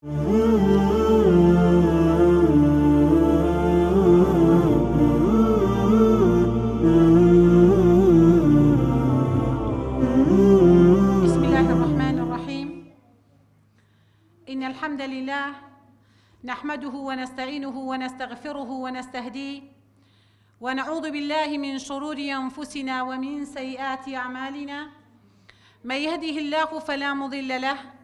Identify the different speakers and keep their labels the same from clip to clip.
Speaker 1: بسم الله الرحمن الرحيم إن الحمد لله نحمده ونستعينه ونستغفره ونستهديه ونعوذ بالله من شرور أنفسنا ومن سيئات أعمالنا من يهده الله فلا مضل له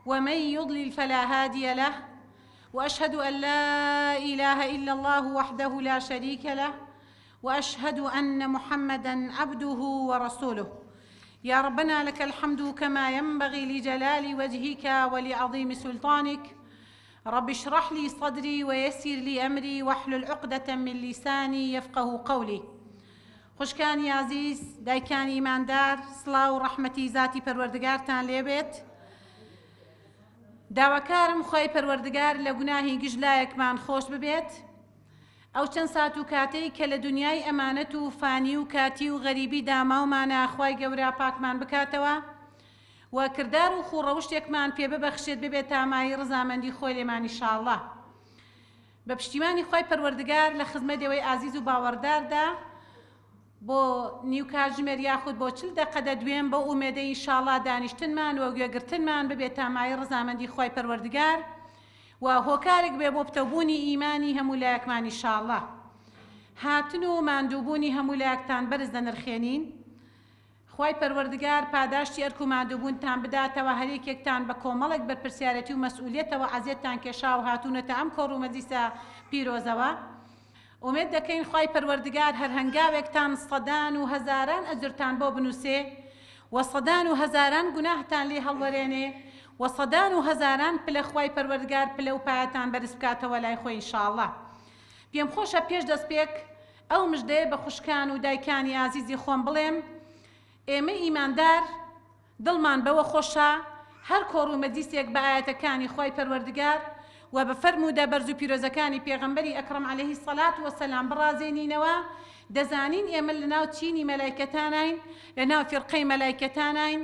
Speaker 1: ومن يضلل فلا هادي له واشهد ان لا اله الا الله وحده لا شريك له واشهد ان محمدا عبده ورسوله يا ربنا لك الحمد كما ينبغي لجلال وجهك ولعظيم سلطانك رب اشرح لي صدري ويسر لي أمري واحلل عقدة من لساني يفقه قولي خوشکانی ئازیز، دایکانی ئیماندار، سڵاو و ڕەحمەتی زاتی پەروەردگارتان لێبێت. داواکارم خوای پەروەردگار لە گوناهی گشت لایەکمان خۆش ببێت. ئەو چەند سات و کاتەی کە لە دنیای ئەمانەت و فانی و کاتی و غەریبیدا ماومانە خوای گەورە پاکمان بکاتەوە و کردار و خوو ڕەوشتێکمان پێ ببەخشێت ببێتە مایەی ڕەزامەندی خۆی لێمان ئیشاڵڵا. بە پشتیوانی خوای پەروەردگار لە خزمەت ئێوەی ئازیز و باوەڕداردا بۆ نیو کاتژمێر یاخود بۆ چل دەقە دەدوێم بەو ئومێدەی ئینشاڵا دانیشتنمان و گوێگرتنمان ببێتە مایەی ڕەزامەندی خوای پەروەردگار و هۆکارێک بێ بۆ پتەوبوونی ئیمانی هەموو لایەکمان ئینشاڵا هاتن و ماندووبوونی هەموو لایەکتان بەرز دەنرخێنین خوای پەروەردگار پاداشتی ئەرک و ماندووبوونتان بداتەوە، هەریەکێکتان بە کۆمەڵێک بەرپرسیارێتی و مەسئولیەتەوە عەزێتتان کێشاوە هاتوونەتە ئەم کۆڕ و مەجلیسە پیرۆزەوە، ئومێد دەکەین خوای پەروەردگار هەر هەنگاوێکتان سەدان و هەزاران ئەجرتان بۆ بنووسێ و سەدان و هەزاران گوناهتان لێ هەڵوەرێنێ و سەدان و هەزاران پلە خوای پەروەردگار پلە و پایەتان بەرز بکاتەوە لای خۆی ان شاء اللە. پێم خۆشە پێش دەستپێک ئەو مژدەیە بە خوشکان و دایکانی ئازیزی خۆم بڵێم، ئێمەی ئیماندار دڵمان بەوە خۆشە هەر کۆڕ و مەجلیسێک بە ئایەتەکانی خوای پەروەردگار و بە فەرموودە بەرز و پیرۆزەکانی پێغەمبەری ئەکڕەم علیە الصلوە و السلام بڕازێنینەوە، دەزانین ئێمە لەناو چینی مەلایکەتاناین، لەناو فیرقەی مەلایکەتاناین،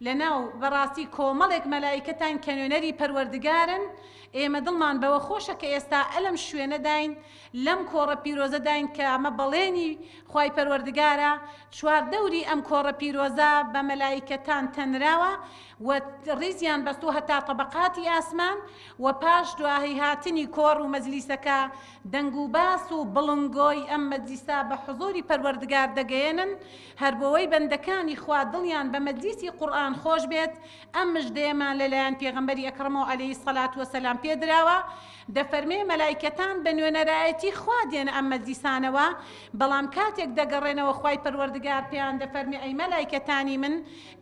Speaker 1: لەناو بەڕاستی کۆمەڵێک مەلائیکەتاین کە نوێنەری پەروەردگارن، ئێمە دڵمان بەوە خۆشە کە ئێستا ئەلەم شوێنەداین، لەم کۆڕە پیرۆزەداین کە ئەمە بەڵێنی خوای پەروەردگارە، چواردەوری ئەم کۆڕە پیرۆزە بە مەلائیکەتان تەنراوە و ڕیزیان بەستووە هەتا تەبەقاتی ئاسمان و پاش دواهی هاتنی کۆڕ و مەجلیسەکە دەنگ و باس و بڵنگۆی ئەم مەجلیسە بە حزوری پەروەردگار دەگەیەنن، هەر بۆوەی بەندەکانی خوا دڵیان بە مەجلیسی قورئان خۆش بێت، ئەم مژدەیەمان لە لایەن پێغەمبەری ئەکڕەمەوە علیە الصلوە و سلام پێ دراوە، دەفەرمێ مەلایکەتان بە نوێنەرایەتی خوا دێنە ئەم مەجلیسانەوە، بەڵام کاتێک دەگەڕێنەوە خوای پەروەردگار پێیان دەفەرمێ ئەی مەلایکەتانی من،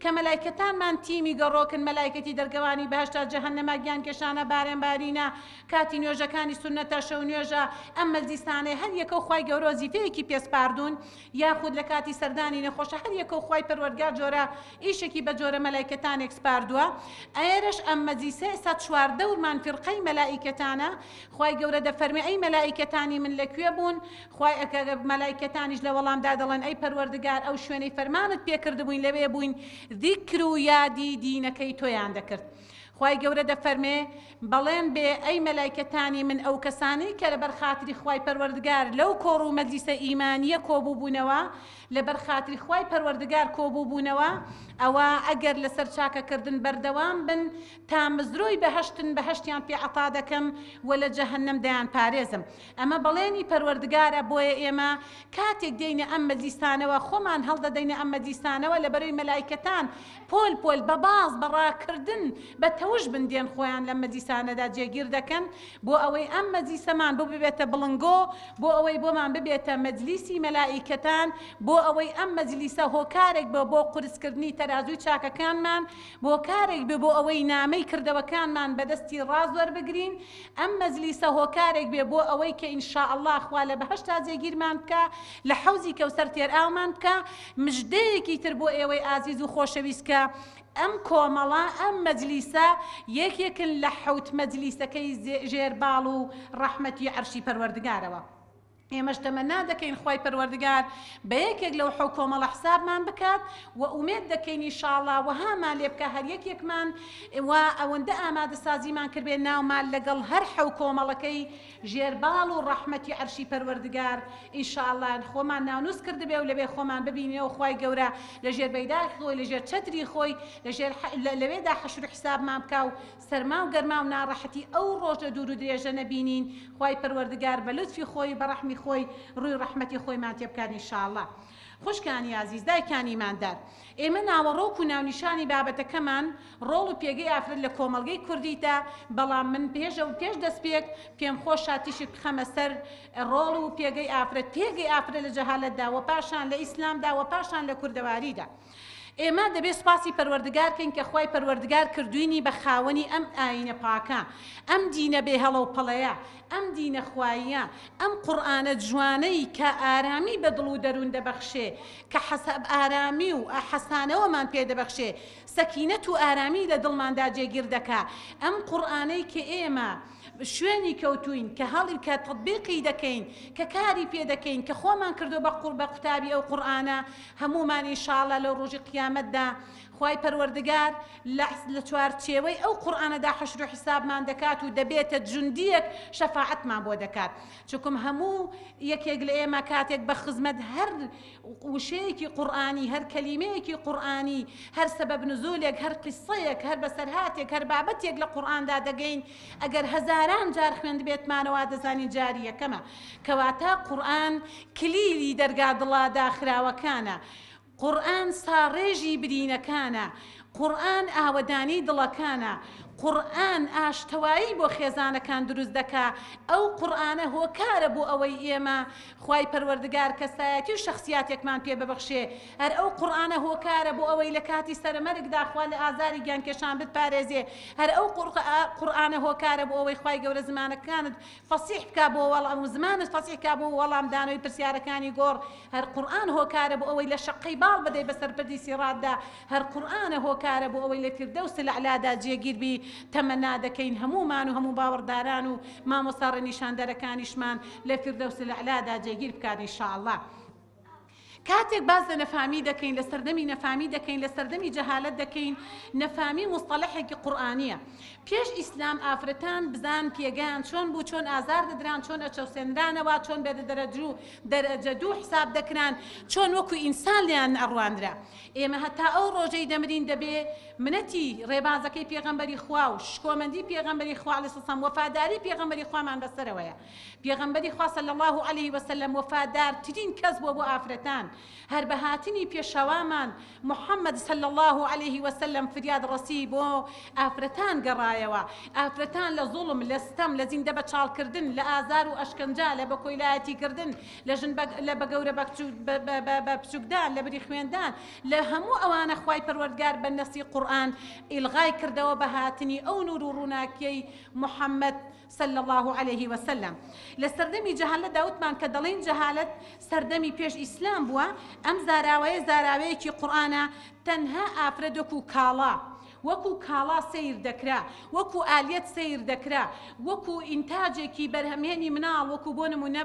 Speaker 1: کە مەلایکەتانمان تیمی گەڕۆکن، مەلایکەتی دەرگەوانی بەهەشتە جەهەنەمە گیانکێشانە بارێن بارینە، کاتی نوێژەکانی سوننەتە شەو نوێژە، ئەم مەجلیسانەی هەر یەکەو خوای گەورە وەزیفەیەکی پێ سپاردوون، یاخود لە کاتی سەردانی نەخۆشە هەر یەکەو خوای پەروەردگار جۆرە ئیشێکی بە جۆرە مەلایکەتانێک سپاردووە ئەیەرەش ئەم مەجلیسە ئێستا چواردەورمان فیرقەی مەلائیکەتانە خوای گەورە دەفەرمێ ئەی مەلائیکەتانی من لە کوێ بوون خوای مەلائیکەتانیش لە وەڵامدا دەڵێن ئەی پەروەردگار ئەو شوێنەی فەرمانت پێکردبووین لەوێ بووین ذیکر و یادی دینەکەی تۆیان دەکرد خوای گەورە دەفەرمێ، بەڵێن بێ ئەی مەلایکەتانی من ئەو کەسانەی کە لەبەر خاتری خوای پەروەردگار لەو کۆڕ و مەجلیسە ئیمانییە کۆبووبوونەوە لەبەر خاتری خوای پەروەردگار کۆبووبوونەوە ئەوا ئەگەر لەسەر چاکەکردن بەردەوام بن تامەزرۆی بەهەشتن بەهەشتیان پێ عەتا دەکەم و لە جەهەنەم دەیانپارێزم ئەمە بەڵێنی پەروەردگارە بۆیە ئێمە کاتێک دێینە ئەم مەجلیسانەوە خۆمان هەڵدەدەینە ئەم مەجلیسانەوە لەبەرەی مەلایکەتان پۆل پۆل بە باز بە ڕاکردن بە تەوش بن دێن خۆیان لەم مەجلیسانەدا جێگیر دەکەن بۆ ئەوەی ئەم مەجلیسەمان بۆ ببێتە بڵنگۆ بۆ ئەوەی بۆمان ببێتە مەجلیسی مەلائیکەتان بۆ ئەوەی ئەم مەجلیسە هۆکارێک بێ بۆ قورسکردنی تەرازووی چاکەکانمان هۆکارێک بێ بۆ ئەوەی نامەی کردەوەکانمان بەدەستی ڕاست وەربگرین ئەم مەجلیسە هۆکارێک بێ بۆ ئەوەی کە ان شاء اللە خوا لە بەهەشتا جێگیرمان بکا لە حەوزی کەوسەر تێرئاومان بکا مژدەیەکی تر بۆ ئێوەی ئازیز و خۆشەویست کە ئەم کۆمەڵە ئەم مەجلیسە یەکێکن لە حەوت مەجلیسەکەی ژێر باڵ و ڕەحمەتی عەرشی پەروەردگارەوە. ئێمەش تەمەنا دەکەین خوای پەروەردگار بە یەکێک لەو حەو کۆمەڵە حسابمان بکات و ئومێد دەکەین ان شاء اللە وەهامان لێ بکا هەر یەکێکمان و ئەوەندە ئامادەسازیمان کردبێ ناومان لەگەڵ هەر حەو کۆمەڵەکەی ژێر باڵ و ڕەحمەتی عەرشی پەروەردگار ان شاء اللە خۆمان ناونوس کردبێ و لەوێ خۆمان ببینینەوە خوای گەورە لە ژێر بەیداخی خۆی لە ژێر چەتری خۆی لە ژێر لەوێدا حەشر و حسابمان بکا و سەرما و گەرما و ناڕەحەتی ئەو ڕۆژە دوور و درێژە نەبینین، خوای پەروەردگار بە لوتفی خۆی و بە ڕەحمی خۆی ڕووی ڕەحمەتی خۆیمان تێ بکات ان شاءاللە. خوشکانی ئازیز، دایکانی ئیماندار، ئێمە ناوەڕۆک و ناونیشانی بابەتەکەمان ڕۆڵ و پێگەی ئافرەت لە کۆمەڵگەی کوردیدا، بەڵام من پێش پێش دەستپێک پێم خۆشە تیشک بخەمە سەر ڕۆڵ و پێگەی ئافرەت، پێگەی ئافرەت لە جەهالەتدا و پاشان لە ئیسلامدا و پاشان لە کوردەواریدا. ئێمە دەبێ سوپاسی پەروەردگار کەین کە خوای پەروەردگار کردوینی بە خاوەنی ئەم ئایینە پاکە، ئەم دینە بێ هەڵە و پەڵەیە، ئەم دینە خواییە، ئەم قورئانە جوانەی کە ئارامی بە دڵ و دەروون دەبەخشێ، کە ئارامی و حەسانەوەمان پێ دەبەخشێ، سەکینەت و ئارامی لە دڵماندا جێگیر دەکا، ئەم قورئانەی کە ئێمە شوێنی کەوتووین، کە هەڵی کە تەتبیقی دەکەین، کە کاری پێ دەکەین، کە خۆمان کردووە بە بە قوتابی ئەو قورئانە، هەموومان ان شاء اللە لەو ڕۆژی قیامەتدا خوای پەروەردگار لە لە چوارچێوەی ئەو قورئانەدا حەشر و حیسابمان دەکات و دەبێتە جوندیەک شەفاعەتمان بۆ دەکات چونکم هەموو یەکێک لە ئێمە کاتێک بە خزمەت هەر وشەیەکی قورئانی هەر کەلیمەیەکی قورئانی هەر سەبەب نزولێک هەر قیسەیەک هەر بەسەرهاتێک هەر بابەتێک لە قورئاندا دەگەین ئەگەر هەزاران جار خوێندبێتمانەوە دەزانین جاری یەکەمە کەواتە قورئان کلیلی دەرگا دڵە داخراوەکانە قورئان ساڕێژی برینەکانە قورئان ئاوەدانی دڵەکانە قورئان ئاشتەوایی بۆ خێزانەکان دروست دەکا ئەو قورئانە هۆکارە بۆ ئەوەی ئێمە خوای پەروەردگار کەسایەتی و شەخسیاتێکمان پێ ببەخشێ هەر ئەو قورئانە هۆکارە بۆ ئەوەی لە کاتی سەرەمەرگدا خوا لە ئازاری گیانکێشان بتپارێزێ هەر ئەو قورئانە هۆکارە بۆ ئەوەی خوای گەورە زمانەکانت فەسیح بکا بۆ وەڵام و زمانت فەسیح کا بۆ وەڵام دانەوەی پرسیارەکانی گۆڕ هەر قورئان هۆکارە بۆ ئەوەی لە شەققەی باڵ بدەی بەسەر پردی سیڕاتدا هەر قورئانە هۆکارە بۆ ئەوەی لە فیردەوس الاعلادا جێگیر بی تەمەنا دەکەین هەموومان و هەموو باوەڕداران و مامۆستا ڕێنیشاندەرەکانیشمان لە فیردەوس الاعلادا جێگیر بکات ان شاء اللە. کاتێک باس لە نەفامی دەکەین، لە سەردەمی نەفامی دەکەین، لە سەردەمی جەهالەت دەکەین، نەفامی موستەڵەحێکی قورئانییە. پێش ئیسلام ئافرەتان بزان پێگەیان چۆن بوو، چۆن ئازار دەدران، چۆن ئەچەوسێنرانەوە، چۆن بە دەرەجو دەرەجە دوو حساب دەکران، چۆن وەکو ئینسان لێیان ئەڕوانرا. ئێمە هەتا ئەو ڕۆژەی دەمرین دەبێ منەتی ڕێبازەکەی پێغەمبەری خوا و شکۆمەندی پێغەمبەری خوا علیە سلام وەفاداری پێغەمبەری خوامان بەسەرەوەیە. پێغەمبەری خوا صلی اللە علیه وسلم وەفادارترین کەس بووە بۆ ئافرەتان، هەر بە هاتنی پێشەوامان محمد صلی اللە علیه وسلم فریاد ڕەسی بۆ ئافرەتان گەڕایەوە، ئافرەتان لە زوڵم، لە ستەم، لە زیندە بەچاڵ کردن، لە ئازار و ئەشکەنجە، لە بەکۆیلایەتی کردن، لە ژن لە بەگەورە بە بچوکدان، لە بری خوێندان، لە هەموو ئەوانە خوای پەروەردگار بە نەسی قورئان ئیلغای کردەوە بە هاتنی ئەو نور و ڕووناکیەی محمد صلی اللە علیه وسلم. لە سەردەمی جەهالەتدا وتمان کە دەڵێین جەهالەت سەردەمی پێش ئیسلام بووە، ئەم زاراوەیە زاراوەیەکی قورئانە، تەنها ئافرەت وەکو کاڵا، وەکو کاڵا سەیر دەکرا، وەکو ئالیەت سەیر دەکرا، وەکو ئینتاجێکی بەرهەمهێنی مناڵ، وەکو بۆ نمونە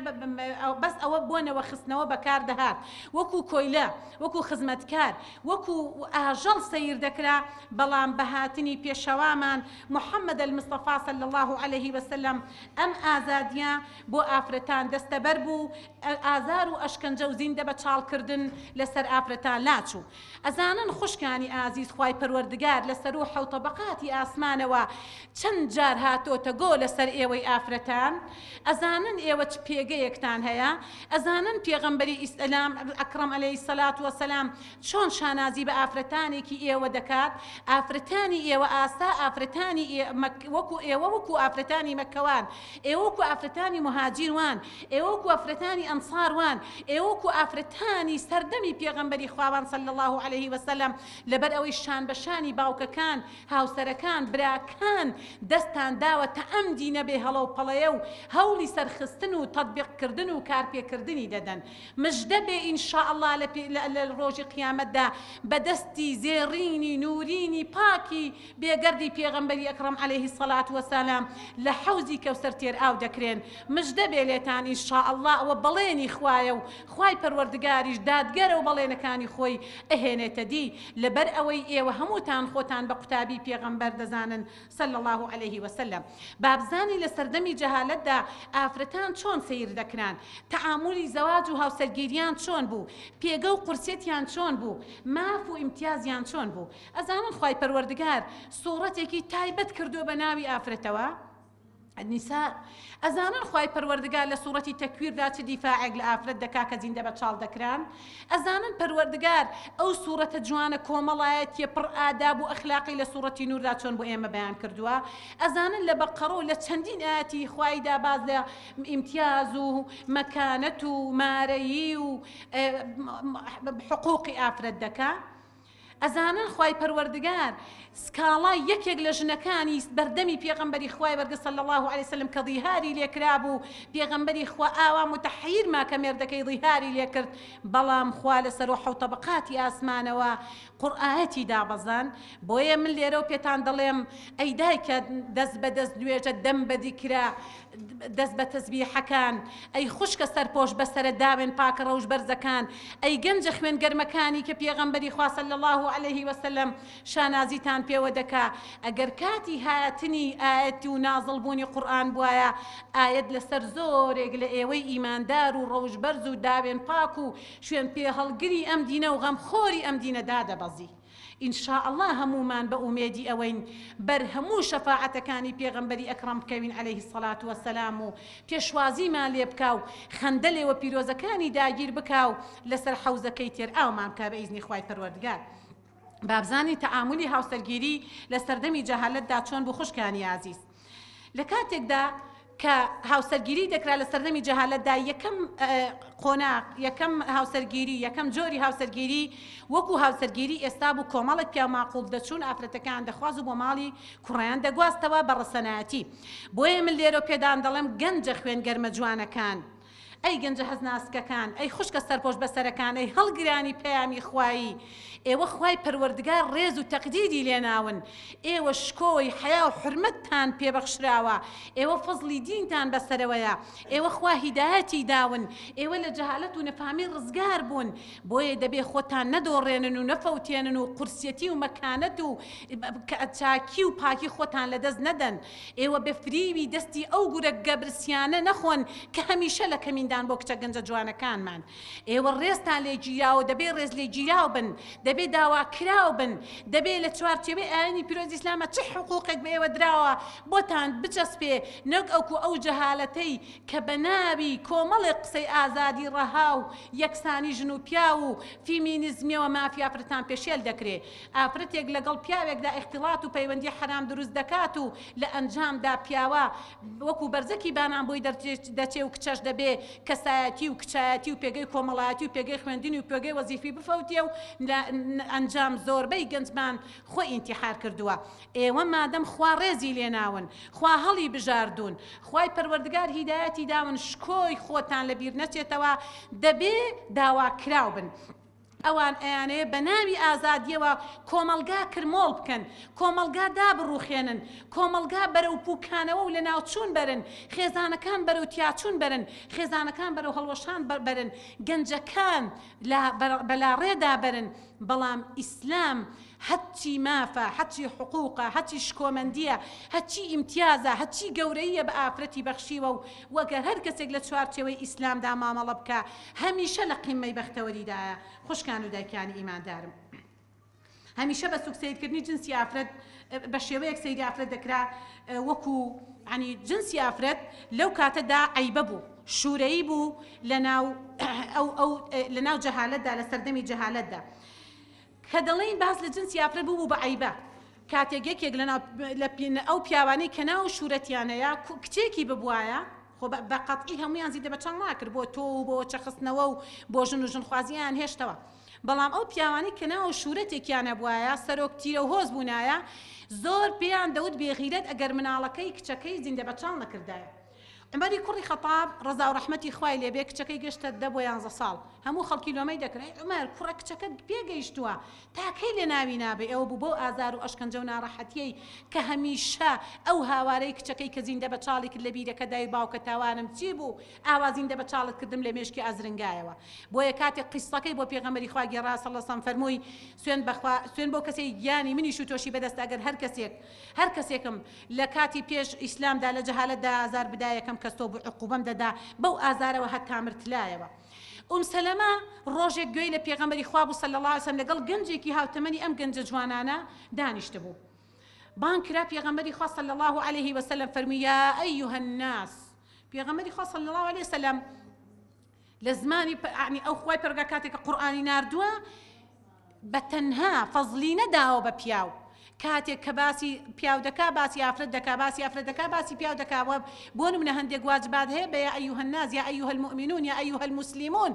Speaker 1: بەس ئەوە بۆ نەوە خستنەوە بەکار دەهات، وەکو کۆیلە، وەکو خزمەتکار، وەکو ئاژەڵ سەیر دەکرا، بەڵام بە هاتنی پێشەوامان محمد المصطفی صلی اللە علیه وسلم ئەم ئازادیە بۆ ئافرەتان دەستەبەر بوو، ئازار و ئەشکەنجە و زیندە بە چاڵ کردن لەسەر ئافرەتان لاچوو. ئەزانن خوشکانی ئازیز خوای پەروەردگار لە سەروو حەوتەبەقاتی ئاسمانەوە چەند جار هاتۆتە گۆ لەسەر ئێوەی ئافرەتان؟ ئەزانن ئێوە چ پێگەیەکتان هەیە؟ ئەزانن پێغەمبەری ئیسلام ئەکرەم علیە الصلوە والسلام چۆن شانازی بە ئافرەتانێکی ئێوە دەکات، ئافرەتانی ئێوە ئاسا ئافرەتانی وەکو ئێوە وەکو ئافرەتانی مەککە وان، ئێوە وەکو ئافرەتانی موهاجیر وان، ئێوە وەکو ئافرەتانی ئەنسار وان، ئێوە وەکو ئافرەتانی سەردەمی پێغەمبەری خوا وان صلی اللە علیه وسلم، لەبەر ئەوەی شان بە شانی باوکەکان. منداڵەکان، هاوسەرەکان، براکان دەستتان داوە تە ئەم دینە بێ هەڵە و پەڵەیە و هەوڵی سەرخستن و تەتبیق کردن و کارپێکردنی دەدەن. مژدە بێ ان شاء اللە لە لە ڕۆژی قیامەتدا بە دەستی زێڕینی نورینی پاکی بێگەردی پێغەمبەری ئەکڕەم علیه الصلوة والسلام لە حەوزی کەوسەر تێرئاو دەکرێن مژدە بێ لێتان ان شاء اللە ئەوە بەڵێنی خوایە و خوای پەروەردگاریش دادگەرە و بەڵێنەکانی خۆی ئەهێنێتە دی لەبەر ئەوەی ئێوە هەمووتان خۆتان بە قوتابی پێغەمبەر دەزانن صلی اللە علیه وسلم. بابزانین لە سەردەمی جەهالەتدا ئافرەتان چۆن سەیر دەکران، تەعامولی زەواج و هاوسەرگیریان چۆن بوو، پێگە و قورسیەتیان چۆن بوو، ماف و ئیمتیازیان چۆن بوو. ئەزانن خوای پەروەردگار سوڕەتێکی تایبەت کردووە بە ناوی ئافرەتەوە؟ النساء، ئەزانن خوای پەروەردگار لە سوڕەتی تەکویردا چ دیفاعێک لە ئافرەت دەکا کە زیندە بە چاڵ دەکران؟ ئەزانن پەروەردگار ئەو سوڕەتە جوانە کۆمەڵایەتیە پڕ ئاداب و ئەخلاقەی لە سوڕەتی نوردا چۆن بۆ ئێمە بەیان کردووە؟ ئەزانن لە بەقەڕە و لە چەندین ئایەتی خواییدا باس لە ئیمتیاز و مەکانەت و مارەیی و حقوقی ئافرەت دەکا؟ ئەزانن خوای پەروەردگار سکاڵای یەکێک لە ژنەکانی بەردەمی پێغەمبەری خوای بەرگە صلی اللە علیە وسلم کە ظیهاری لێ کرابوو پێغەمبەری خوا ئاوا متحیر ما کە مێردەکەی ظیهاری لێ کرد بەڵام خوا لە سەرو حەوت تەبەقاتی ئاسمانەوە قورئایەتی دابەزان بۆیە من لێرەو پێتان دەڵێم ئەی دایکە دەست بە دەست نوێژە دەم بە دیکرە دەست بە تەزبیحەکان، ئەی خوشکە سەرپۆش بەسەرە داوێن پاکە ڕەوش بەرزەکان، ئەی گەنجە خوێن گەرمەکانی کە پێغەمبەری خوا صلی اللە علیه وسلم شانازیتان پێوە دەکا، ئەگەر کاتی هاتنی ئایەت و نازڵ بوونی قورئان بوایە ئایەت لەسەر زۆرێک لە ئێوەی ئیماندار و ڕەوش بەرز و داوێن پاک و شوێن پێ هەڵگری ئەم دینە و غەمخۆری ئەم دینە دادەبەزی. ان شاء اللە هەموومان بە ئومێدی ئەوەین بەر هەموو شەفاعەتەکانی پێغەمبەری ئەکڕەم بکەوین علیه الصلوە والسلام و پێشوازیمان لێ بکا و خەندە لێوە پیرۆزەکانی داگیر بکا و لەسەر حەوزەکەی تێر ئاومان بکا بە ئیزنی خوای پەروەردگار. بابزانین تەعامولی هاوسەرگیری لە سەردەمی جەهالەتدا چۆن بوو خوشکانی ئازیز. لە کاتێکدا کە هاوسەرگیری دەکرا لە سەردەمی جەهالەتدا یەکەم قۆناغ یەکەم هاوسەرگیری یەکەم جۆری هاوسەرگیری وەکو هاوسەرگیری ئێستا بوو کۆمەڵێک پیاو ماقوڵ دەچوون ئافرەتەکان دەخواز و بۆ ماڵی کوڕیان دەگواستەوە بە ڕەسەنایەتی بۆیە من لێرە پێدان دەڵێم گەنجە خوێن گەرمە جوانەکان ئەی گەنجە هەست ناسکەکان، ئەی خوشکە سەرپۆش بەسەرەکان، ئەی هەڵگرانی پەیامی خوایی، ئێوە خوای پەروەردگار ڕێز و تەقدیری لێناون، ئێوە شکۆی حەیا و حورمەتتان پێ بەخشراوە، ئێوە فەزڵی دینتان بەسەرەوەیە، ئێوە خوا هیدایەتی داون، ئێوە لە جەهالەت و نەفامی ڕزگار بوون، بۆیە دەبێ خۆتان نەدۆڕێنن و نەفەوتێنن و قورسیەتی و مەکانەت و چاکی و پاکی خۆتان لەدەست نەدەن. ئێوە بە فریوی دەستی ئەو گورگە برسیانە نەخۆن کە هەمیشە لە کەمیندان بۆ کچە گەنجە جوانەکانمان. ئێوە ڕێزتان لێ گیراوە دەبێ ڕێزلێگیراو بن، دەبێ داواکراو بن، دەبێ لە چوارچێوەی ئایینی پیرۆزی ئیسلاما چ حقوقێک بە ئێوە دراوە بۆتان بچەسپێ نەک ئەوکو ئەو جەهالەتەی کە بە ناوی کۆمەڵێک قسەی ئازادی ڕەها و یەکسانی ژن و پیاو و فیمینیزمیەوە مافی ئافرەتان پێشێل دەکرێ. ئافرەتێک لەگەڵ پیاوێکدا ئیختیڵات و پەیوەندی حەرام دروست دەکات و لە ئەنجامدا پیاوە وەکو بەرزەکی بانان بۆی دەرچێ و کچەش دەبێ کەسایەتی و کچایەتی و پێگەی کۆمەڵایەتی و پێگەی خوێندنی و پێگەی وەزیفی بفەوتێ و لە ئەنجام زۆربەی گەنجمان خۆی ئینتیحار کردووە. ئێوە مادەم خوا ڕێزی لێناون، خوا هەڵی بژاردوون، خوای پەروەردگار هیدایەتی داون شکۆی خۆتان لەبیر نەچێتەوە دەبێ داواکراو بن. ئەوان ئەیانەوێ بە ناوی ئازادیەوە کۆمەڵگا کرمۆڵ بکەن، کۆمەڵگا دابڕوخێنن، کۆمەڵگا بەرەو پوکانەوە و لەناوچوون بەرن، خێزانەکان بەرەو تیاچوون بەرن، خێزانەکان بەرەو هەڵوەشان بەرن، گەنجەکان بەلاڕێدا بەرن، بەڵام ئیسلام هەرچی مافە، هەرچی حقوقە، هەرچی شکۆمەندییە، هەرچی ئیمتیازە، هەرچی گەورەییە بە ئافرەتی بەخشیوە و وەگەر هەر کەسێک لە چوارچێوەی ئیسلامدا مامەڵە بکا هەمیشە لە قیممەی بەختەوەریدایە. خوشکان و دایکانی ئیماندارم هەمیشە بە سوک سەیرکردنی جنسی ئافرەت بە شێوەیەک سەیری ئافرەت دەکرا وەکو ینی جنسی ئافرەت لەو کاتەدا عەیبە بوو شورەیی بوو لەناو ئەو ئەو لەناو جەهالەتدا لە سەردەمی جەهالەتدا. کە دەڵێین باس لە جنسی ئافرەت بوو بە عەیبە کاتێک یەکێک لە ناو لە ئەو پیاوانەی کە ناو شورەتیان هەیە کچێکی ببوایە خۆ بە قەتعی هەموویان زیدە بە چەند ناکرد بۆ تۆ و بۆ چەخستنەوە و بۆ ژن و ژنخوازیان هێشتەوە. بەڵام ئەو پیاوانەی کە ناو شورەتێکیان هەبوایە، سەرۆک تیرە و هۆز بوونایە، زۆر پێیان دەوت بێغیرەت ئەگەر مناڵەکەی، کچەکەی، زیندەبەچاڵ نەکردایە. عومەری کوڕی خەتاب، ڕەزا و ڕەحمەتی خوای لێ بێ، کچەکەی گەشتە دە بۆ یانزە ساڵ، هەموو خەڵکی لۆمەی دەکرد، ئەی عومەر، کوڕە کچەکەت پێگەیشتووە، تا کەی لە ناوی نابەی؟ ئەوە بوو بەو ئازار و ئەشکەنجە و ناڕەحەتییەی کە هەمیشە ئەو هاوارەی کچەکەی کە زیندەبەچاڵی کرد لە بیرەکە دای باوکە تاوانم چی بوو ئاوا زیندەبەچاڵت کردم لە مێشکی ئازرنگایەوە. بۆیە کاتێک قیسسەکەی بۆ پێغەمبەری خوا گێڕا صلی اللە سلم فەرمووی، سوێند بەخوا سوێند بۆ کەسێک گیانی منیش و تۆشی بەدەستە ئەگەر هەر کەسێک هەر کەسێکم لە کاتی پێش ئیسلامدا لە جەهالەتدا ئازار بدا یەکەم کەس تۆ بوو عقوبەم دەدا بەو ئازارەوە هەتا مرتلایەوە. ئوم سەلەمە ڕۆژێک گوێی لە پێغەمبەری خوا بوو صلی اللە علیە وسلم لەگەڵ گەنجێکی هاوتەمەنی ئەم گەنجە جوانانە دانیشتبوو بانگ کرا پێغەمبەری خوا صلی اللە علیه وسلم فەرمووی یا ایها الناس پێغەمبەری خوا صلی اللە علیه وسلم لە زمانی یەعنی ئەو خوای پەروەردگار کاتێک کە قورئانی ناردووە بە تەنها فەزلی نەداوە بە پیاو کاتێک کە باسی پیاو دەکا باسی ئافرەت دەکا باسی ئافرەت دەکا باسی پیاو دەکا وە بۆ نمونە هەندێک واجبات هەیە بە یا ئەیها الناس یا ئەیها المؤمنون یا ئەیها المسلمون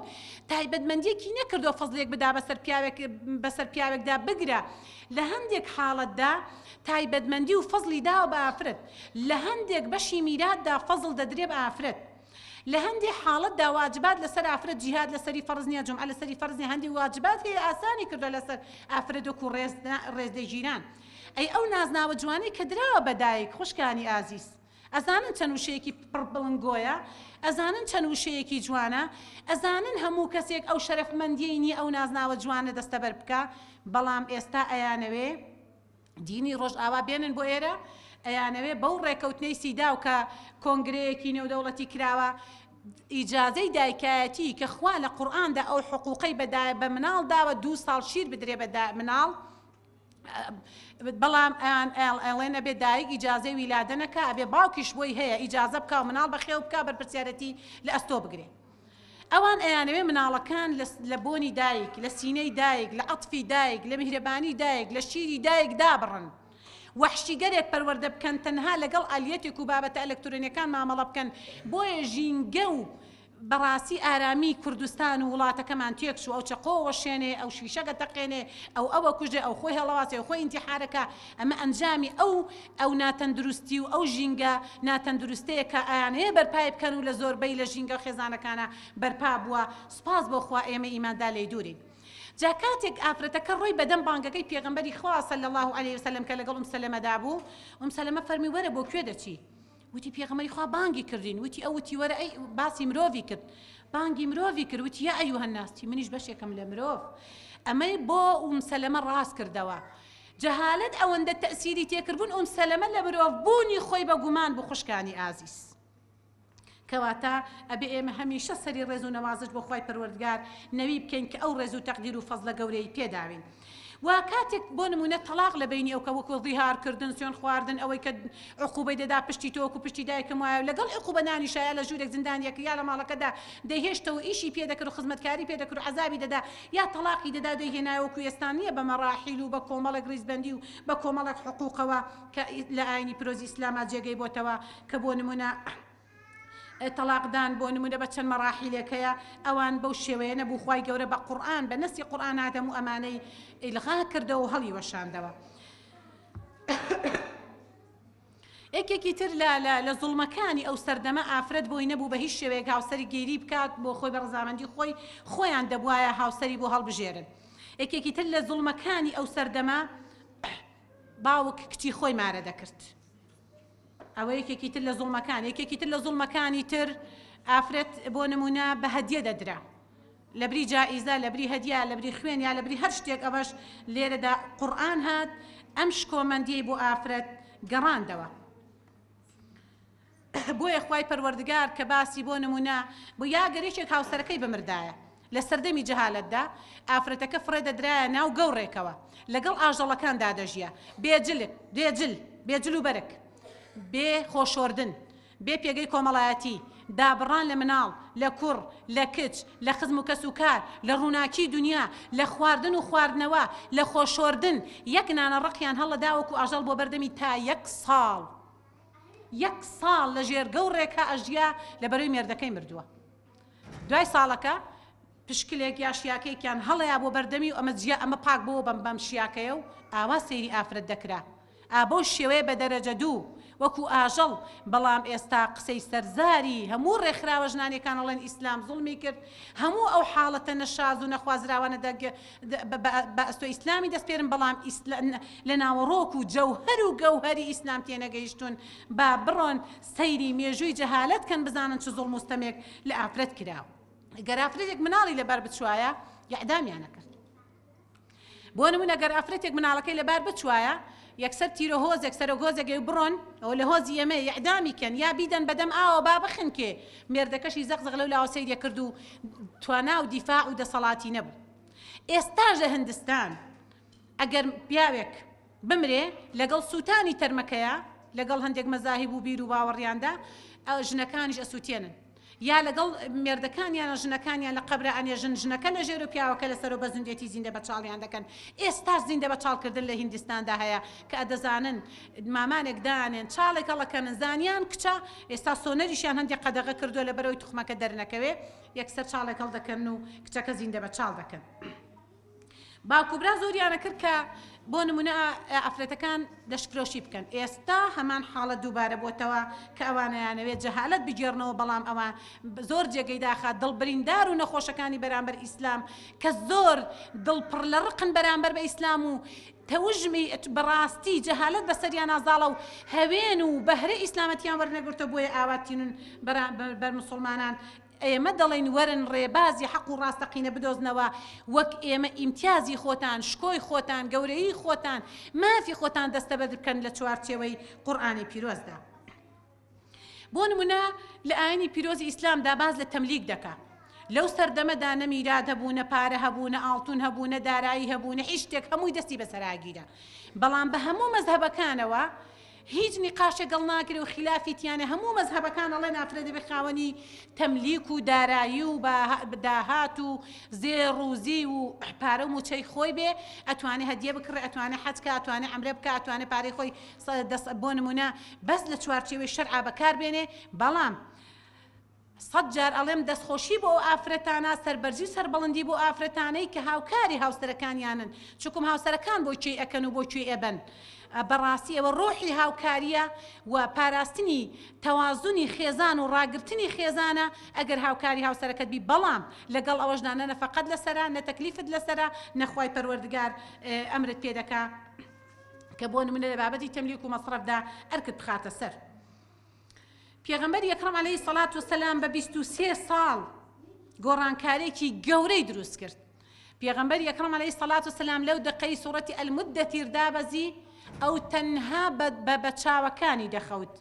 Speaker 1: تایبەتمەندیەکی نەکردووە فەزلێک بدا بەسەر پیاوێک بەسەر پیاوێکدا بگرە لە هەندێک حاڵەتدا تایبەتمەندی و فەزلی داوە بە ئافرەت لە هەندێک بەشی میراتدا فەزڵ دەدرێ بە ئافرەت لە هەندێ حاڵەتدا واجبات لەسەر ئافرەت جیهاد لەسەری فەرز نیە جومعە لەسەری فەرز نیە هەندێ واجبات هەیە ئاسانی کردوە لەسەر ئافرەت وەکو ڕێز ڕێز لێگیران ئەی ئەو نازناوە جوانەی کە دراوە بە دایک خوشکانی ئازیز ئەزانن چەند وشەیەکی پڕ بڵنگۆیە ئەزانن چەند وشەیەکی جوانە ئەزانن هەموو کەسێک ئەو شەرەفمەندیەی نیە ئەو نازناوە جوانە دەستەبەر بکا بەڵام ئێستا ئەیانەوێ دینی ڕۆژئاوا بێنن بۆ ئێرە، ئەیانەوێ بەو ڕێکەوتنەی سیداو کە کۆنگرەیەکی نێودەوڵەتی کراوە، ئیجازەی دایکایەتی کە خوا لە قورئاندا ئەو حقوقەی بە بە مناڵ داوە دوو ساڵ شیر بدرێ بە مناڵ، بەڵام ئەیان ئەڵێن ئەبێ دایک ئیجازەی ویلادە نەکا، ئەبێ باوکیش بۆی هەیە ئیجازە بکا و مناڵ بەخێو بکا بەرپرسیارەتی لە ئەستۆ بگرێ. ئەوان ئەیانەوێ مناڵەکان لە بۆنی دایک، لە سینەی دایک، لە عەتفی دایک، لە میهرەبانی دایک، لە شیری دایک دابڕن. وەحشیگەرێک پەروەردە بکەن تەنها لەگەڵ ئالیەتێک و بابەتە ئەلەکترۆنیەکان مامەڵە بکەن. بۆیە ژینگە و بەڕاستی ئارامی کوردستان و وڵاتەکەمان تێکچوو. ئەو چەقۆ وەشێنێ، ئەو شیشەک ئەتەقێنێ، ئەو ئەوە کوژێ، ئەو خۆی هەڵەواسێ، ئەو خۆی ئینتیحارەکا. ئەمە ئەنجامی ئەو ئەو ناتەندروستی و ئەو ژینگە ناتەندروستەیە کە ئەیانەوێ بەرپای بکەن و لە زۆربەی لە ژینگە خێزانەکانا بەرپا بووە، سوپاس بۆ خوا ئێمەی ئیماندار لێی دوورین. جا کاتێک ئافرەتەکە ڕۆی بەدەم بانگەکەی پێغەمبەری خوا صلی اللە علیە وسلم کە لەگەڵ ئوم سەلەمەدا بوو، ئوم سەلەمە فەرمووی وەرە بۆ کوێ دەچی؟ وتی پێغەمبەری خوا بانگی کردین، وتی ئەو وتی وەرە ئەی باسی مرۆڤی کرد، بانگی مرۆڤی کرد وتی یا ایها الناس تی منیش بەشێکم لە مرۆڤ. ئەمەی بۆ ئوم سەلەمە ڕاست کردەوە. جەهالەت ئەوەندە تەئسیری تێکردبوون ئوم سەلەمە لە مرۆڤ بوونی خۆی بە گومان بوو خوشکانی ئازیز کەواتە ئەبێ ئێمە هەمیشە سەری ڕێز و نەوازش بۆ خوای پەروەردگار نەوی بکەین کە ئەو ڕێز و تەقدیر و فەزلە گەورەی پێداوین و کاتێک بۆ نمونە تەلاق لە بینی ئەو کە وەکو ظیهار کردن سوێن خواردن ئەوەی کە عقوبەی دەدا پشتی تۆ وەکو پشتی دایکم وایە و لەگەڵ عقوبە نانیشایە لە ژوورێک زیندانیەکە یا لە ماڵەکەدا دەیهێشتەوە ئیشی پێ دەکرد و خزمەتکاری پێ دەکرد و عەزابی دەدا یا تەڵاقی دەدا و دەیهێنایەوە وەکو ئێستا نیە بە مەڕاحیل و بە کۆمەڵێک ڕیزبەندی و بە کۆمەڵێک حقوقەوە کە لە ئاینی پیرۆزی ئیسلاما جێگەی بۆتەوە کە بۆ نمونە تەڵاقدان بۆ نمونە بە چەند مەڕاحیلێک هەیە ئەوان بەو شێوەیە نەبوو خوای گەورە بە قورئان بە نەسی قورئان هات هەموو ئەمانەی ئیلغا کردەوە و هەڵیوەشاندەوە. یەکێکی تر لە لە لە زوڵمەکانی ئەو سەردەمە ئافرەت بۆی نەبوو بە هیچ شێوەیەک هاوسەری گیری بکات بۆ خۆی بە ڕەزامەندی خۆی خۆیان دەبوایە هاوسەری بۆ هەڵبژێرن یەکێکی تر لە زوڵمەکانی ئەو سەردەمە باوک کچی خۆی مارە دەکرد ئەوە یەکێکی تر لە زوڵمەکان یەکێکی تر لە زوڵمەکانی تر ئافرەت بۆ نمونە بە هەدیە دەدرا لەبری جائیزە، لەبری هەدیە، لەبری خوێن یا لەبری هەر شتێک ئەوەش لێرەدا قورئان هات ئەم شکۆمەندیەی بۆ ئافرەت گەڕاندەوە. بۆیە خوای پەروەردگار کە باسی بۆ نمونە بۆ یا گەر یەکێک هاوسەرەکەی بمردایە لە سەردەمی جەهالەتدا ئافرەتەکە فڕێ دەدرایە ناو گەوڕێکەوە لەگەڵ ئاژەڵەکاندا دەژیا بێ جلک بێ جل بێ جل و بەرگ بێ خۆشۆردن بێ پێگەی کۆمەڵایەتی، دابڕان لە مناڵ، لە کوڕ، لە کچ، لە خزم و کەس و کار، لە ڕووناکی دونیا، لە خواردن و خواردنەوە، لە خۆ شۆردن، یەک نانە ڕەقیان هەڵەدا وەکو ئاژەڵ بۆ بەردەمی تا یەک ساڵ یەک ساڵ لە ژێر گەوڕێکا ئەژیا لەبەرەی مێردەکەی مردووە دوای ساڵەکە. پشکلێک یا شیاکەیەکیان هەڵەیا بۆ بەردەمی و ئەمە جیا ئەمە پاک بۆوە بەم بەم شیاکەیە و ئاوا سەیری ئافرەت دەکرا ئا بەو شێوەیە بە دەرەجە دوو وەکو ئاژەڵ بەڵام ئێستا قسەی سەرزاری هەموو ڕێکخراوە ژنانیەکان ئەڵێن ئیسلام زوڵمی کرد هەموو ئەو حاڵەتە نەشاز و نەخوازراوانە دەگ بە ئەستۆ ئیسلامی دەسپێرن بەڵام لە ناوەڕۆک و جەوهەر و گەوهەری ئیسلام تێنەگەیشتوون با بڕۆن سەیری مێژووی جەهالەت کەن بزانن چ زوڵم و ستەمێک لە ئافرەت کراوە. گەر ئافرەتێک مناڵی لەبار بچوایە یعدامیان ئەکرد. بۆ نمونە گەر ئافرەتێک مناڵەکەی لەبار بچوایە یەکسەر تیرە هۆزێک سەرۆک هۆزێک ئەی بڕۆن ئەوە لە هۆزی ئێمەیە یعدامی کەن یا بیدەن بەدەم ئاوە با بخنکێ مێردەکەشی زەق زەق لەو لاوە سەیری کرد و توانا و دیفاع و دەسەڵاتی نەبوو. ئێستاش لە هندستان ئەگەر پیاوێک بمرێ لەگەڵ سووتانی تەرمەکەیا لەگەڵ هەندێک مەزاهیب و بیر و باوەڕیاندا ژنەکانیش ئەسووتێنن یا لەگەڵ مێردەکانیانە ژنەکانیان لە قەبرا ئەنێژن ژنەکە لە ژێر و پیاوەکە لە سەرەوە بە زیندێتی زیندە بە چاڵیان دەکەن ئێستاش زیندە بە چاڵکردن لە هیندستاندا هەیە کە ئەدەزانن مامانێک دانێن چاڵێک هەڵەکەنن زانیان کچە ئێستا سۆنەریشیان هەندێک قەدەغە کردووە لەبەرەوەی توخمەکە دەرنەکەوێ یەکسەر چاڵێک هەڵدەکەن و کچەکە زیندە بە چاڵ دەکەن. باوک و برا زۆریانە کرد کە بۆ نمونە ئافرەتەکان لەشفرۆشی بکەن ئێستا هەمان حاڵەت دووبارە بۆتەوە کە ئەوانەیانەوێت جەهالەت بگێڕنەوە بەڵام ئەوان زۆر جێگەی داخە دڵ بریندار و نەخۆشەکانی بەرامبەر ئیسلام کە زۆر دڵ پڕ لە ڕقن بەرامبەر بە ئیسلام و تەوژمی بەڕاستی جەهالەت بەسەریانا زاڵە و هەوێن و بەهرەی ئیسلامەتیان وەرنەگرتوە بۆیە ئاوا تینون بەرامبەر مسوڵمانان ئێمە دەڵێین وەرن ڕێبازی حەق و ڕاستەقینە بدۆزنەوە، وەک ئێمە ئیمتیازی خۆتان، شکۆی خۆتان، گەورەیی خۆتان، مافی خۆتان دەستەبەر بکەن لە چوارچێوەی قورئانی پیرۆزدا. بۆ نمونە لە ئاینی پیرۆزی ئیسلامدا باس لە تەملیک دەکا. لەو سەردەمەدا نە میرات هەبوو، نە پارە هەبوو، نە ئاڵتون هەبوو، نە دارایی هەبوو، نە هیچ شتێک، هەمووی دەستی بەسەرا گیرا. بەڵام بە هەموو مەزهەبەکانەوە هیچ نیقاشێک هەڵناگرێ و خیلافی تیانە هەموو مەزهەبەکان ئەڵێن ئافرەت دەبێ خاوەنی تەملیک و دارایی و داهات و زێڕ و زیو و پارە و موچەی خۆی بێ ئەتوانێ هەدیە بکڕێ ئەتوانێ حەج کا ئەتوانێ عەمرە بکا ئەتوانێ پارەی خۆی بۆ نمونە بەس لە چوارچێوەی شەرعا بەکار بێنێ بەڵام سەت جار ئەڵێم دەستخۆشی بۆ ئەو ئافرەتانە، سەربەرزی و سەربڵندی بۆ ئافرەتانەی کە هاوکاری هاوسەرەکانیانن، چونکم هاوسەرەکان بۆ کوێی ئەکەن و بۆ کوێی ئەبەن. بەڕاستی ئەوە ڕۆحی هاوکاریە و پاراستنی تەوازونی خێزان و ڕاگرتنی خێزانە ئەگەر هاوکاری هاوسەرەکەت بی، بەڵام لەگەڵ ئەوەشدا نە نەفەقەت لەسەرە، نە تەکلیفت لەسەرە، نە خوای پەروەردگار ئەمرت پێ دەکا کە بۆ نمونە لە بابەتی تەملیک و مەسرەفدا ئەرکت بخاتە سەر. پێغەمبەری ئەکرەم عەلەیهی سەڵات وسەلام بە 23 ساڵ گۆڕانکارێکی گەورەی دروست کرد. پێغەمبەری ئەکرەم عەلەیهی سەڵات وسەلام لەو دەقەی سوڕەتی ئەلمودەثیر دابەزی ئەو تەنها بە بە چاوەکانی دەخەوت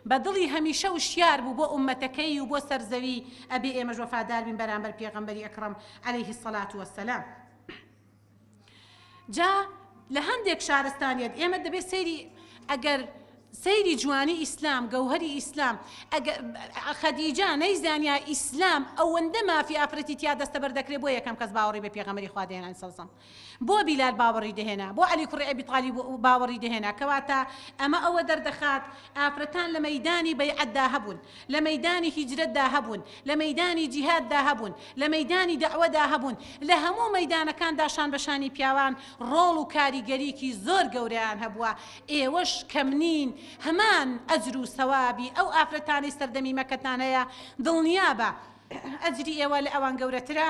Speaker 1: بە دڵی هەمیشە وشیار بوو بۆ ئوممەتەکەی و بۆ سەرزەوی ئەبێ ئێمەش وەفادار بین بەرامبەر پێغەمبەری ئەکرەم عەلەیهی سەڵات وسەلام. جا لە هەندێک شارستانیەت ئێمە دەبێت سەیری ئەگەر سەیری جوانی ئیسلام گەوهەری ئیسلام ئەگەر خەدیجە نەیزانیا ئیسلام ئەوەندە مافی ئافرەتی تیا دەستەبەر دەکرێت بۆ یەکەم کەس باوەڕی بە پێغەمبەری خوا دەهێنا سەڵسەم بۆ بیلال باوەڕی دەهێنا بۆ عەلی کوڕی ئەبی تالیب باوەڕی دەهێنا کەواتە ئەمە ئەوە دەردەخات ئافرەتان لە مەیدانی بەیعەتدا هەبوون لە مەیدانی هیجرەتدا هەبوون، لە مەیدانی جیهاددا هەبوون، لە مەیدانی دەعوەدا هەبوون، لە هەموو مەیدانەکاندا شان بە شانی پیاوان ڕۆڵ و کاریگەریی زۆر گەورەیان هەبووە، ئێوەش کەم نین هەمان ئەجر و سەوابی ئەو ئافرەتانەی سەردەمی مەکەتان هەیە، دڵنیابە ئەجری ئێوە لە ئەوان گەورەترە.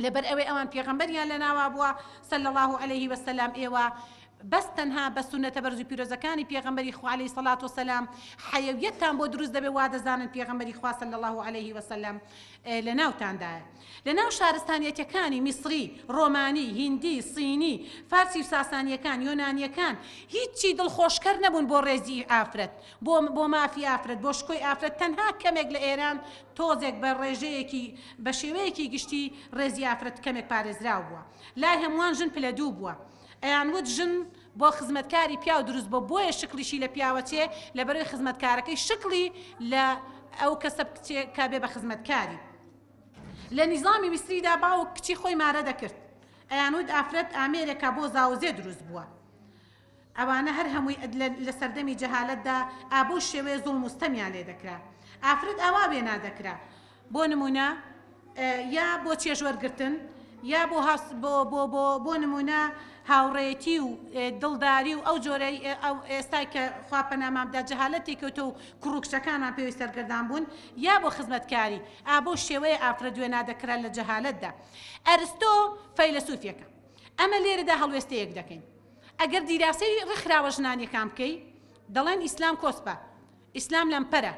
Speaker 1: لەبەر ئەوەی ئەوان پێغەمبەریان لەناوا بووە صلی اللە علیه وسلم ئێوە بەس تەنها بە سوننەتە بەرز و پیرۆزەکانی پێغەمبەری خوا علیه الصلوة والسلام حەیەویەتتان بۆ دروست دەبێت وا دەزانن پێغەمبەری خوا صلی اللە علیه وسلم لەناوتاندایە لەناو شارستانیەتەکانی میسری ڕۆمانی هیندی صینی فارسی و ساسانیەکان یۆنانیەکان هیچی دڵخۆشکەر نەبوون بۆ ڕێزی ئافرەت بۆ بۆ مافی ئافرەت بۆ شکۆی ئافرەت تەنها کەمێک لە ئێران تۆزێک بە ڕێژەیەکی بە شێوەیەکی گشتی ڕێزی ئافرەت کەمێک پارێزراو بووە. لای هەمووان ژن پلە دوو بووە. ئەیانوت ژن بۆ خزمەتکاری پیاو دروست بووە بۆیە شکڵیشی لە پیاوە چێ لەبەرئەوەی خزمەتکارەکەی شکڵی لە ئەو کەسە بچێ کە بێ بە خزمەتکاری. لە نیزامی میسریدا باوک کچی خۆی مارە دەکرد. ئەیانوت ئافرەت ئامێرێکە بۆ زاوزێ دروست بووە. ئەوانە هەر هەمووی لە سەردەمی جەهالەتدا ئا بەو شێوەیە زوڵم و ستەمیان لێ دەکرا. ئافرەت ئاوا وێنا دەکرا. بۆ نموونە. یا بۆ چێژوەرگرتن یا بۆ بۆ بۆ بۆ بۆ نمونە هاوڕێیەتی و دڵداری و ئەو جۆرەی ئەو ئێستای کە خوا پەنامان بدا جەهالەت تێکەوتە و کوڕ و کچەکانمان پێوەی سەرگەردان بوون یا بۆ خزمەتکاری ئا بەو شێوەیە ئافرەت وێنا دەکرا لە جەهالەتدا ئەرستۆ فەیلەسوفێکە ئەمە لێرەدا هەڵوێستەیەک دەکەین ئەگەر دیراسەی ڕێکخراوە ژنانیەکان بکەی دەڵێن ئیسلام کۆسپە ئیسلام لەمپەرە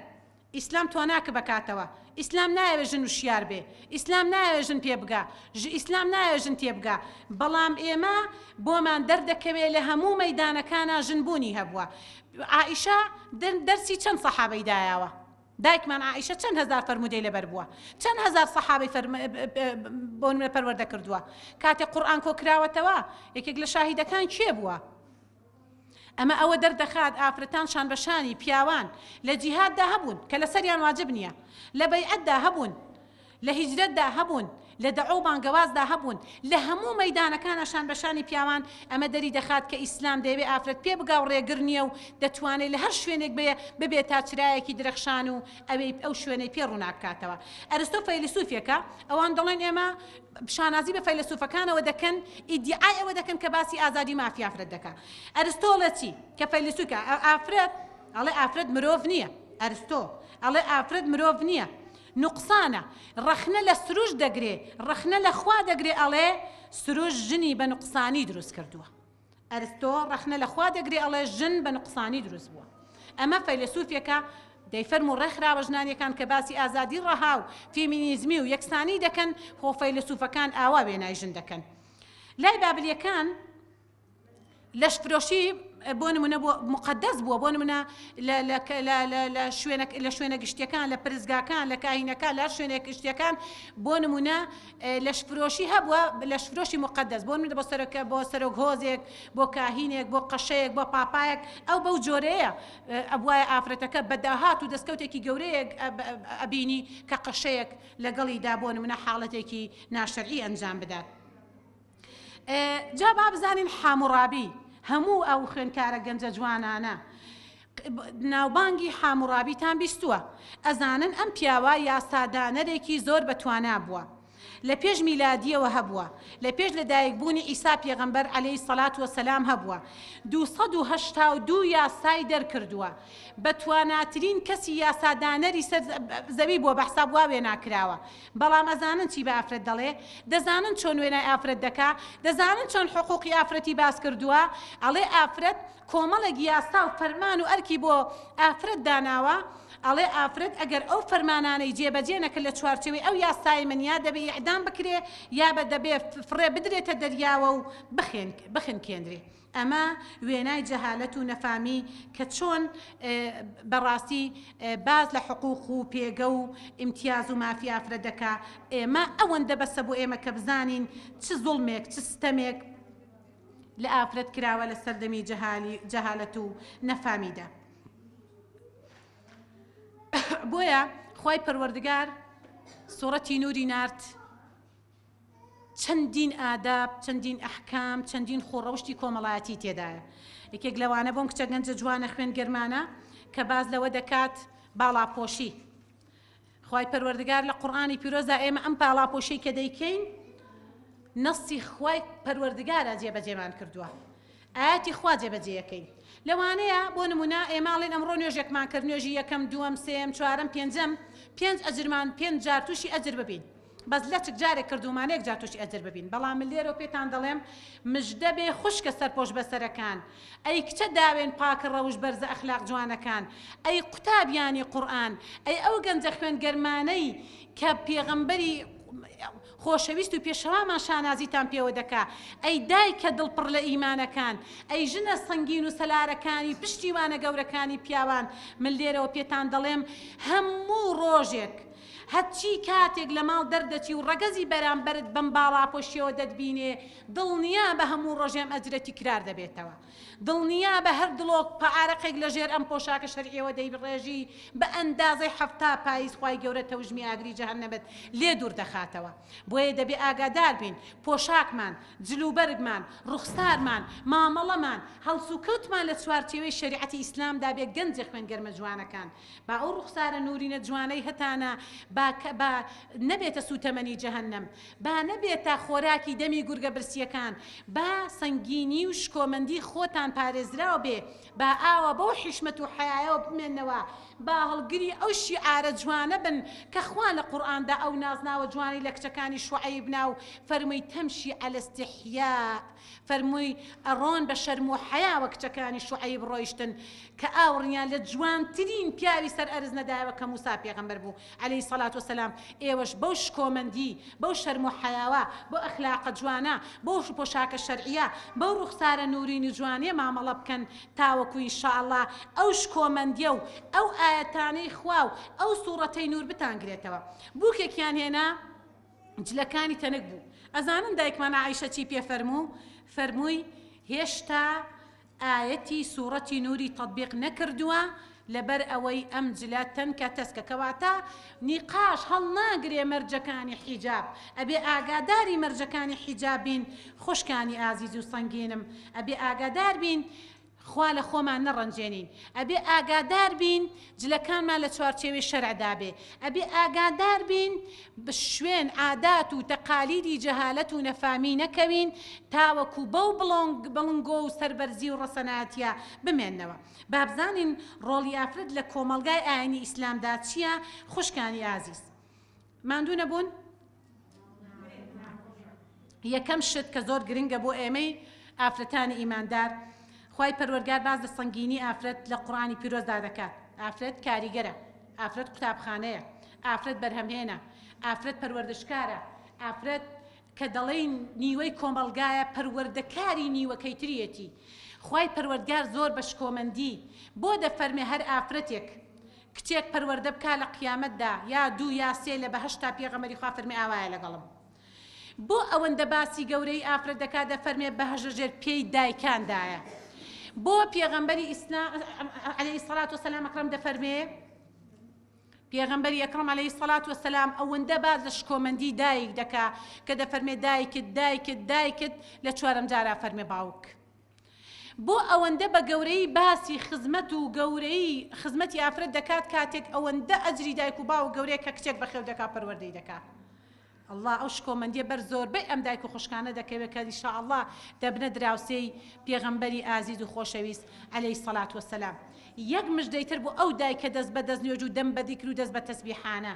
Speaker 1: ئیسلام تواناکە بکاتەوە ئیسلام نایەوێ ژن وشیار بێ ئیسلام نایەوێ ژن پێ بگا ژ ئیسلام نایەوێ ژن تێبگا بەڵام ئێمە بۆمان دەردەکەوێ لە هەموو مەیدانەکانا ژن بوونی هەبووە عائیشە دەرسی چەند سەحابەی دایاوە دایکمان عائیشە چەند هەزار فەرموودەی لەبەر بووە چەند هەزار سەحابەی بۆ نمونە پەروەردە کردووە کاتێک قورئان کۆکراوەتەوە یەکێک لە شاهیدەکان کێ بووە ئەمە ئەوە دەردەخات ئافرەتان شانبەشانی پیاوان لە جیهاددا هەبوون کە لەسەریان واجب نییە، لە بەیعەتدا هەبوون، لە هیجرەتدا هەبوون، لە دەعوە و بانگەوازدا هەبوون، لە هەموو مەیدانەکانا شانبەشانی پیاوان، ئەمە دەریدەخات کە ئیسلام دەیەوێ ئافرەت پێ بگا و ڕێگر نییە و دەتوانێ لە هەر شوێنێک بێ ببێ تا چرایەکی درەخشان و ئەوێی ئەو شوێنەی پێ ڕووناک بکاتەوە. ئەرستۆ فەیلسوفێکە، ئەوان دەڵێن ئێمە شانازی بە فەیلەسوفەکانەوە دەکەن، ئیدیعای ئەوە دەکەن کە باسی ئازادی و مافی ئافرەت دەکا. ئەرستۆ ئەڵێ چی؟ کە فەیلەسوفە، ئافرەت، ئەڵێ ئافرەت مرۆڤ نییە. ئەرستۆ ئەڵێ ئافرەت مرۆڤ نییە، نوقسانە. ڕەخنە لە سروشت دەگرێ، ڕەخنە لە خوا دەگرێ ئەڵێ سروشت ژنی بە نوقسانی دروست کردووە. ئەرستۆ ڕەخنە لە خوا دەگرێ ئەڵێ ژن بە نوقسانی دروست بووە. ئەمە فەیلەسوفێکە دەیفەرموو ڕێکخراوە ژنانیەکان کە باسی ئازادی ڕەها و فێمینیزمی و یەکسانی دەکەن خۆ فەیلەسوفەکان ئاوا وێنای ژن دەکەن. لای بابلیەکان لەشفرۆشی بۆ نمونە بۆ موقەدەس بووە بۆ نمونە لە لە لە لە لە شوێنە لە شوێنە گشتیەکان لە پرسگاکان لە کاهینەکان لە هەر شوێنێک گشتیەکان بۆ نمونە لەشفرۆشی هەبووە، لەشفرۆشی موقەدەس، بۆ نمونە بۆ سەرۆک بۆ سەرۆک هۆزێک، بۆ کاهینێک، بۆ قەشەیەک، بۆ پاپایەک، ئەو بەو جۆرەیە ئەبوایە ئافرەتەکە بە داهات و دەستکەوتێکی گەورەیەک ئەبینی کە قەشەیەک لەگەڵیدا بۆ نمونە حاڵەتێکی ناشەرعی ئەنجام بدات. جا با بزانین حاموڕابی هەموو ئەو خوێندکارە گەنجە جوانانە ناوبانگی حاموڕابیتان بیستووە ئەزانن ئەم پیاوە یاسادانەرێکی زۆر بەتوانا بووە لە پێش میلادیەوە هەبووە لە پێش لە دایک بوونی عیسا پێغەمبەر عەلەیهی سەلات وەسەلام هەبووە 282 یاسای دەرکردووە بەتواناترین کەسی یاسادانەری سەر زەوی بووە بە حساب وا وێنا کراوە بەڵام ئەزانن چی بە ئافرەت دەڵێ؟ دەزانن چۆن وێنای ئافرەت دەکا؟ دەزانن چۆن حقوقی ئافرەتی باس کردووە؟ ئەڵێ ئافرەت کۆمەڵێک یاسا و فەرمان و ئەرکی بۆ ئافرەت داناوە، ئەڵێ ئافرەت ئەگەر ئەو فەرمانانەی جێبەجێ نەکرد لە چوارچێوەی ئەو یاسای من یا دەبێ ئیعدام بکرێ یا بە دەبێ فڕێ بدرێتە دەریاوە و بخنکێنرێ. ئەمە وێنای جەهالەت و نەفامی کە چۆن بە ڕاستی باس لە حقوق و پێگە و ئیمتیاز و مافی ئافرەت دەکا، ئێمە ئەوەندە بەسە بۆ ئێمە کە بزانین چ زوڵمێک چ ستەمێک لە ئافرەت کراوە لە سەردەمی جەهالەت و نەفامیدا. بۆیە خوای پەروەردگار سوڕەتی نوری نارد. چەندین ئاداب، چەندین ئەحکام، چەندین خوو ڕەوشتی کۆمەڵایەتی تێدایە. یەکێک لەوانە بۆم کچە گەنجە جوانە خوێن گەرمانە کە باس لەوە دەکات باڵاپۆشی. خوای پەروەردگار لە قورئانی پیرۆزدا ئێمە ئەم باڵاپۆشیەی کە دەیکەین نەسی خوای پەروەردگارە جێبەجێمان کردووە. ئایەتی خوا جێبەجێیەکەین. لەوانەیە بۆ نمونە ئێمە ئەڵێن ئەمڕۆ نوێژێکمان کرد نوێژی یەکەم، دووەم، سێیەم، چوارەم، پێنجەم، پێنج ئەجرمان پێنج جار تووشی ئەجر ببین. بەس لەچک جارێک کردوومانە یەک جار تووشی ئەجر ببین بەڵام من لێرەوە پێتان دەڵێم مژدە بێ خوشکە سەرپۆش بەسەرەکان ئەی کچە داوێن پاکە ڕەوشت بەرزە ئەخلاق جوانەکان ئەی قوتابیانی قورئان ئەی ئەو گەنجە خوێن گەرمانەی کە پێغەمبەری خۆشەویست و پێشەوامان شانازیتان پێوە دەکا ئەی دایکە دڵ پڕ لە ئیمانەکان ئەی ژنە سەنگین و سەلارەکانی پشتیوانە گەورەکانی پیاوان من لێرەوە پێتان دەڵێم هەموو ڕۆژێک هەرچی کاتێک لە ماڵ دەردەچی و ڕەگەزی بەرامبەرت بەم باڵاپۆشیەوە دەتبینێ، دڵنیابە هەموو ڕۆژێ ئەم ئەجرە تیکرار دەبێتەوە. دڵنیابە هەر دڵۆپە ئارەقێک لە ژێر ئەم پۆشاکە شەرعیەوە دەیڕێژی بە ئەندازەی 70 پایز خوای گەورە تەوژمی ئاگری جەهەنەمت لێ دوور دەخاتەوە. بۆیە دەبێ ئاگادار بین پۆشاکمان، جلوبەرگمان، ڕوخسارمان، مامەڵەمان، هەڵسوکەوتمان لە چوارچێوەی شەریعەتی ئیسلامدا بێ گەنجە خوێن گەرمە جوانەکان. با ئەو ڕوخسارە نورینە جوانەی هەتانە. با با نەبێتە سووتەمەنی جەهەنەم، با نەبێتە خۆراکی دەمی گورگە برسییەکان، با سەنگینی و شکۆمەندی خۆتان پارێزراو بێ، با ئاوا بەو حیشمەت و حەیایەوە بمێننەوە، با هەڵگری ئەو شیعارە جوانە بن کە خوا لە قورئاندا ئەو نازناوە جوانەی لە کچەکانی شوعەیب نا و فەرمووی تمشی علی استحیاء فەرمووی ئەڕۆن بە شەرم و حەیاوە کچەکانی شوعەیب ڕۆیشتن کە ئاوڕیان لە جوانترین پیاوی سەر ئەرز نەدایەوە کە موسا پێغەمبەر بوو علیە الصلوة والسلام ئێوەش بەو شکۆمەندی بەو شەرم و حەیاوە بەو ئەخلاقە جوانە بەو پۆشاکە شەرعیە بەو ڕوخسارە نورین و جوانیە مامەڵە بکەن تاوەکو ان شاء اللە ئەو شکۆمەندیە و ئەو ئایەتانەی خوا و ئەو سوڕەتەی نور بتانگرێتەوە بوکێکیان هێنا جلەکانی تەنک بوو ئەزانن دایکمان عائیشە چی پێ فەرموو فەرمووی هێشتا ئایەتی سوڕەتی نوری تەتبیق نەکردووە لەبەر ئەوەی ئەم جلە تەنکە تەسکە کەواتە نیقاش هەڵناگرێ مەرجەکانی حیجاب ئەبێ ئاگاداری مەرجەکانی حیجاب بین خوشکانی ئازیز و سەنگینم ئەبێ ئاگادار بین خوا لە خۆمان نەڕەنجێنین ئەبێ ئاگادار بین جلەکانمان لە چوارچێوەی شەرعدا بێ ئەبێ ئاگادار بین شوێن عادات و تەقالیدی جەهالەت و نەفامی نەکەوین تاوەکو بەو بڵنگۆ و سەربەرزی و ڕەسەنایەتیە بمێننەوە. با بزانین ڕۆڵی ئافرەت لە کۆمەڵگای ئاینی ئیسلامدا چیە خوشکانی ئازیز. ماندوو نەبوون؟ یەکەم شت کە زۆر گرنگە بۆ ئێمەی ئافرەتانی ئیماندار خوای پەروەرگار باس لە سەنگینی ئافرەت لە قورئانی پیرۆزدا دەکات ئافرەت کاریگەرە ئافرەت قوتابخانەیە، ئافرەت بەرهەمهێنە، ئافرەت پەروەردشکارە، ئافرەت کە دەڵێین نیوەی کۆمەڵگایە پەروەردەکاری نیوەکەی تریەتی. خوای پەروەردگار زۆر بە شکۆمەندی بۆ دەفەرمێ هەر ئافرەتێک کچێک پەروەردە بکا لە قیامەتدا یا دوو یا سێ لە بەهەشتا پێغەمبەری خوا فەرمی ئاوایە لەگەڵم. بۆ ئەوەندە باسی گەورەیی ئافرەت دەکات دەفەرمێ بەهەشت لە ژێر پێی دایکاندایە بۆ پێغەمبەری ئیسلام علیه الصلاة والسلام ئەکرەم دەفەرمێ پێغەمبەری ئەکرەم علیه الصلاة والسلام ئەوەندە باس لە شکۆمەندی دایک دەکا کە دەفەرمێ دایکت دایکت دایکت لە چوارەم جارا فەرمێ باوک بۆ ئەوەندە بە گەورەیی باسی خزمەت و گەورەیی خزمەتی ئافرەت دەکات کاتێک ئەوەندە ئەجری دایک و باوک گەورەیە کە کچێک بەخێو دەکا پەروەردەی دەکا اللە ئەو شکۆمەندیە بەر زۆربەی ئەم دایک و خوشکانە دەکەوێت کە ان شاء اللە دەبنە دراوسێی پێغەمبەری ئازیز و خۆشەویست علیە الصلوە والسلام یەک مژدەی تر بۆ ئەو دایکە دەست بە دەست نوێژ و دەم بە دیکر و دەست بە تەسبیحانە